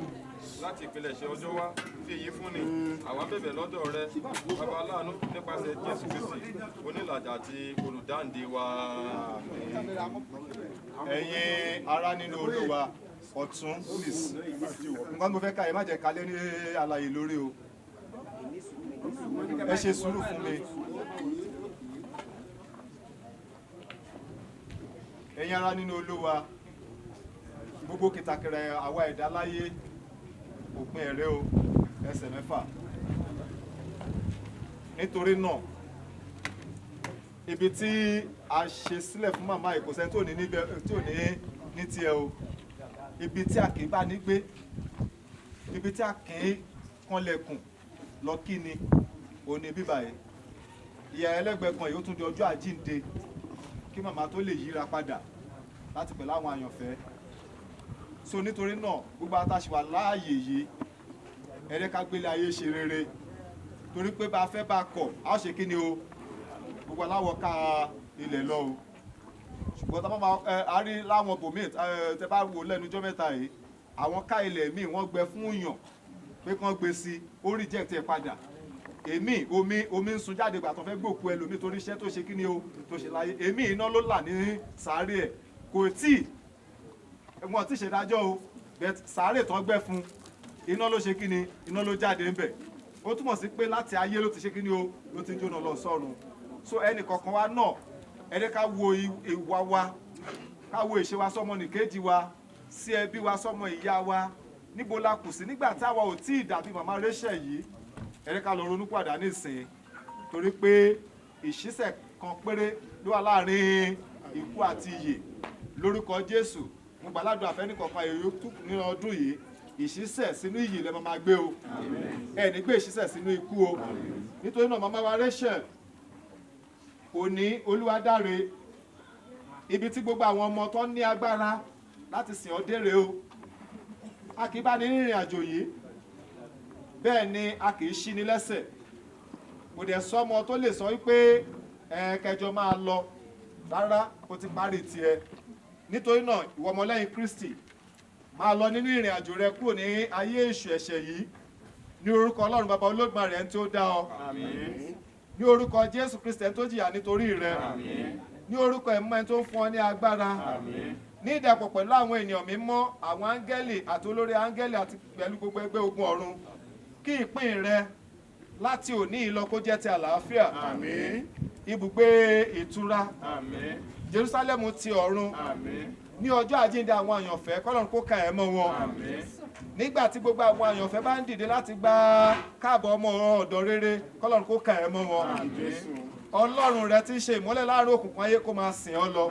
láti ìpilẹ̀ṣẹ̀ ọjọ́ wá." Fi èyí fún ni àwa bẹ̀bẹ̀ lọ́dọ̀ rẹ, Bàbá aláàánú, nípasẹ̀ Jésù Kristi, onílàjà àti olùdáǹdè wa. Ẹ̀yin ará nínú Olúwa, ọ̀tún, please, nǹkan mo fẹ́ ká, ẹ má jẹ́ ká lé ní àlàyé lórí o. Ẹ ṣe sùúrù fún mi. Ẹ̀yin ará nínú Olúwa, gbogbo kìtàkìrà àwa ẹ̀dá láyé, òpin ẹ̀rẹ́ o, ẹsẹ̀ 6. Nítorí náà, ibi tí a ṣe sílẹ̀ fún màmá yìí, kò sẹ́ni tó ní níbẹ̀ tí ò ní ní tiẹ̀ o. Ibi tí a kì í bá ní gbé, ibi tí a kì í kanlẹ̀kùn lọ kí ni òní bíbà yìí. Ìyá ẹlẹ́gbẹ̀ẹ́ kan yìí, ó tún di ọjọ́ àjíǹde kí màmá tó lè yíra padà láti pẹ̀lú àwọn àyànfẹ́. So nítorí náà, gbogbo àtàṣìwà láàyè yìí, ẹ jẹ́ ká gbélé ayé ṣe rere, torí pé bá a fẹ́ bá a kọ̀, a ó ṣe kí ni o, gbogbo aláwọ̀ ká ilẹ̀ lọ o. Ṣùgbọ́n tá a bá máa ẹ a rí láwọn bòmíì, ẹ tẹ bá wò lẹ́nu ọjọ́ mẹ́ta yìí, àwọn ká ilẹ̀ míì wọ́n gbẹ fún yàn pé kán gbé sí, ó reject ẹ̀ padà. Èmi omi ń sun jáde gbà tó fẹ́ gbòkú ẹlòmíì, torí iṣẹ́ tó ṣe kí ni o tó ṣe láyé. Èmi iná ló là ní sàárè ẹ̀, kò tí wọn ti ṣèdájọ́ o, but sàárè tán gbẹ́ fún, iná ló ṣe kí ni, iná ló jáde ń bẹ̀. Ó túmọ̀ sí pé láti ayé ló ti ṣe kí ni o, ló ti jóná lọ sọ́run. So ẹnì kọ̀ọ̀kan wa náà, ẹ jẹ́ ká wo ìwà wa, ká wo ìṣe wa sọ́mọ nìkejì wa, sí ẹbí wa, sọ́mọ ìyá wa. Níbo la kù sí nígbà táwa ò tí ì dàbí màmá Rachel yìí? Ẹ jẹ́ ká lọ ronú padà nísìnyí, torí pé ìṣísẹ̀ kan péré ló wà láàrin ikú àti ìyè. Lórúkọ Jésù, mo gbàládùn àfẹnìkọ̀ọ̀kan èyí tó kù nínú ọdún yìí, ìṣísẹ̀ sínú ìyè lẹ máa gbé o. Ẹ ní gbé ìṣísẹ̀ sínú ikú o. Nítorí náà, màmá wa Rachel Òní Olúwadáre, ibi tí gbogbo àwọn ọmọ tó ní agbára láti sìn ọ́ dére o. A kì í bá ní rìnrìn àjò yìí, bẹ́ẹ̀ ni a kì í ṣí ni lẹ́sẹ̀. Kò dẹ̀ sọ́mọ tó lè sọ wípé ẹ kẹjọ máa lọ. Rárá, o ti parí tiẹ̀. Nítorí náà, ìwọ ọmọlẹ́yìn Kristi, máa lọ nínú ìrìn àjò rẹ kúrò ní ayé èṣù ẹ̀ṣẹ̀ yìí. Ní orúkọ Ọlọ́run Bàbá Olódùmarè, ẹni tí ó dá ọ, ní orúkọ Jésù Kristi, ẹni tó jìyà nítorí rẹ, ní orúkọ ẹ̀mọ́ ẹni tó ń fún ọ ní agbára, ní ìdàpọ̀ pẹ̀lú àwọn ènìyàn mímọ́, àwọn áńgẹ́lì àti olórí áńgẹ́lì, àti pẹ̀lú gbogbo ẹgbẹ́ ogun ọ̀run, kí ìpín rẹ láti òní yìí lọ kó jẹ́ ti àlàáfíà, ibùgbé ìtura, Jerusalem ti ọ̀run. Ní ọjọ́ àjíǹde àwọn àyànfẹ́, kọ́lọ́run kó ka ẹ̀ mọ́ wọn. Nígbà tí gbogbo àwọn àyànfẹ́ bá ń dìde láti gba káàbọ̀ ọmọ ọ̀dọ̀ rere, kọ́lọ́run kó ka ẹ̀ mọ́ wọn. Ọlọ́run rẹ ti ń ṣe ìmọ́lẹ̀ láàrin òkùnkùn ayé, kó máa sìn ọ́ lọ.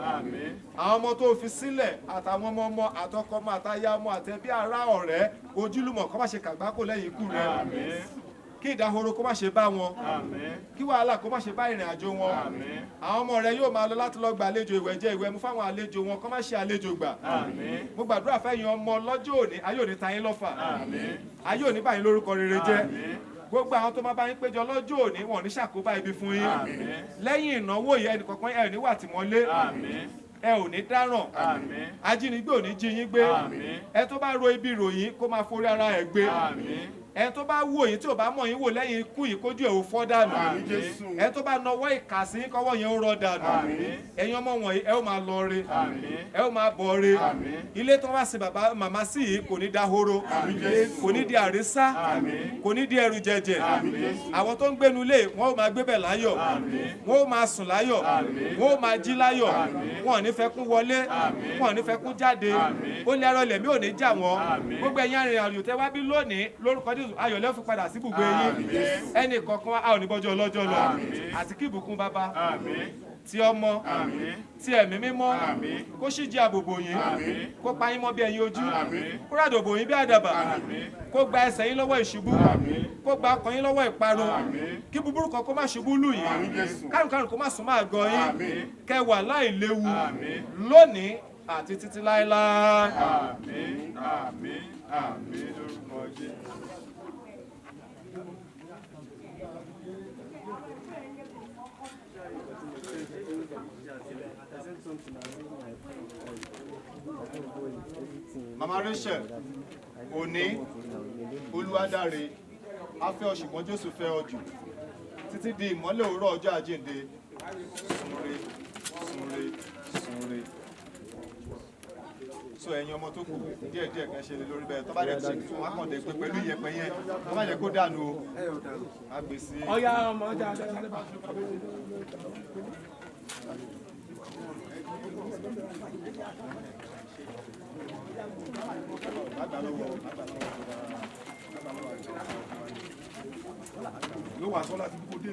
Àwọn ọmọ tó fi sílẹ̀, àtàwọn ọmọ ọmọ, àtọkọ ọmọ, àtaya ọmọ, àtẹbí, ará, ọ̀rẹ́, ojúlùmọ̀, kó má ṣe kàgbákò lẹ́yìn ikú rẹ. Kí ìdahoro kó má ṣe bá wọn. Kí wàhálà kó má ṣe bá ìrìn àjò wọn. Àwọn ọmọ rẹ yóò máa lọ láti lọ gba àlejò ìwẹ̀ jẹ ìwẹ̀ mu fáwọn àlejò wọn kó má ṣe àlejò gbà. Mo gbàdúrà fẹ́yìn ọmọ lọ́jọ́ òní, ayé òní ta yín lọ́fà. Ayé òní bá yín lórúkọ rere jẹ́. Gbogbo àwọn tó máa bá yín péjọ lọ́jọ́ òní wọn ò ní ṣàkóbá ibi fún yín. Lẹ́yìn ìnáwó yìí ẹnì kọ̀ọ̀kan ẹ ò ní wà tìmọ́lé. Ẹ ò ní dáràn. Ajínigbé ò ní jí yín gbé. Ẹ tó bá ro ibi ròyìn kó máa forí ara ẹ̀ gbé. Ẹ tó bá wò yín tí ò bá mọ̀ yín wò lẹ́yìn ikú yìí kójú ẹ̀ ò fọ́ dànù. Ẹ tó bá nawọ́ ìkà sí yín kọ́wọ́ yẹn ó rọ dànù. Ẹ̀yin ọmọ wọ̀nyí ẹ ó máa lọ re. Ẹ ó máa bọ̀ re. Ilé tó wá sí bàbá màmá sí yìí kò ní dahoro. Kò ní di àrísá. Kò ní di ẹrù jẹjẹ. Àwọn tó ń gbénu ilé wọn ó máa gbébẹ̀ láyọ̀. Wọn ó máa sùn láyọ̀. Wọn ó máa jí láyọ̀. Wọn ò ní fẹ́ kún wọlé. Wọn ò ní fẹ́ kún jáde. Ó lé arọ ilẹ̀ mi ò ní jà wọ́n. Gbogbo ẹ̀yin arìnrìn-àjò tẹ́ wá bí lónìí lórúkọ Jésù ayọ̀ lẹ́ fi padà sí ibùgbé yín. Ẹnì kọ̀ọ̀kan a ò ní bọ́jọ́ ọlọ́jọ́ lọ. Àti kí ìbùkún bàbá ti ọmọ ti ẹ̀mí mímọ́ kó ṣíji àbòbò yín, kó pa yín mọ́ bí ẹyin ojú, kó ràdòbò yín bí àdàbà, kó gba ẹsẹ̀ yín lọ́wọ́ ìṣubú, kó gba ọkàn yín lọ́wọ́ ìparun, kí búburú kan kó má ṣubú lù yín, kárùnkárùn kó má sún máa gan yín, kẹ́ wà láìléwu lónìí àti títí láéláé. Àmín, àmín, àmín lórúkọ Jésù. Mama Rachel, òní Olúwadáre, a fẹ́ ọ ṣùgbọ́n Jésù fẹ́ ọ jù. Títí di ìmọ́lẹ̀ òwúrọ̀ ọjọ́ àjíǹde. Súnre, súnre, súnre. So ẹ̀yin ọmọ tó kù díẹ̀díẹ̀ kan ṣe lè lórí bẹ́ẹ̀ tó bá dẹ̀ ti tún wá kàn dé pé pẹ̀lú ìyẹ̀pẹ̀ yẹn tó bá jẹ́ kó dànù o. A gbé sí. Ọ̀ya ọmọ ọjà ọjà ọjà. Ló wà sọ́lá ti kó dé.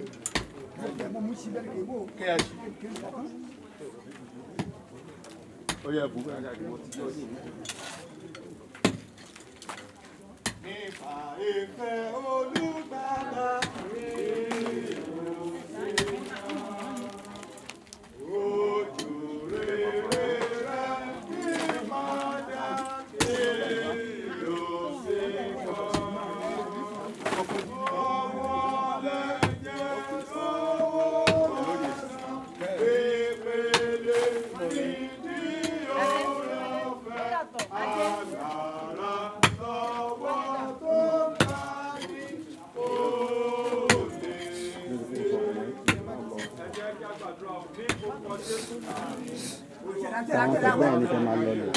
Nípa ìfẹ́ Olùgbàlà ojú rere rẹ̀ kí padà kí yóò sì kọ́. Ọwọ́ lẹ́jẹ̀ lọ́wọ́ pépélé nídìí ọ̀rọ̀ fẹ́ agbára lọ́wọ́ tó bá ní òde. Ẹ jẹ́ kí a gbàdúrà ní orúkọ Jésù. Àwọn ẹgbẹ́ yẹn ní kẹ́ máa lọ lò.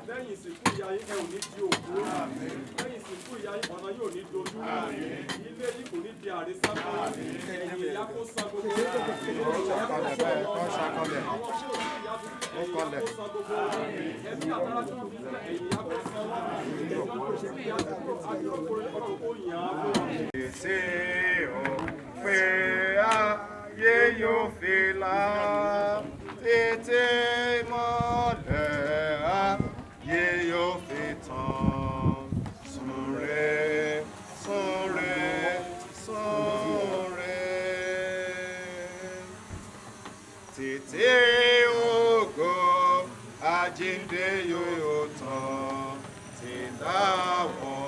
Lẹ́yìn ìsìnkú ìyá yín ẹ ò ní di òkú. Lẹ́yìn ìsìnkú ìyá yín ọ̀nà yóò ní dojú. Ilé yìí kò ní di àrísáfà. Ẹ̀yìn ìyá kó san gbogbo. Ẹ̀yìn ìyá kó san gbogbo. Àwọn tí ò sí ìyá fi sílẹ̀ ẹ̀yìn ìyá kó san gbogbo. Ẹbí àtàrà tí wọ́n fi sílẹ̀ ẹ̀yìn ìyá kó san wọ́n. Ẹ̀yìn kò sí ìyá tó kúrò àti ọkùnrin ọ̀rọ̀ kó yàn án fún wọn. Ṣé o pé ayé yóò fi là tètè mọ́lẹ̀ ayé yóò fi tàn. Súnre, súnre, súnre. Tètè ògo àjíǹde yóò tàn. Tìdáwọ̀.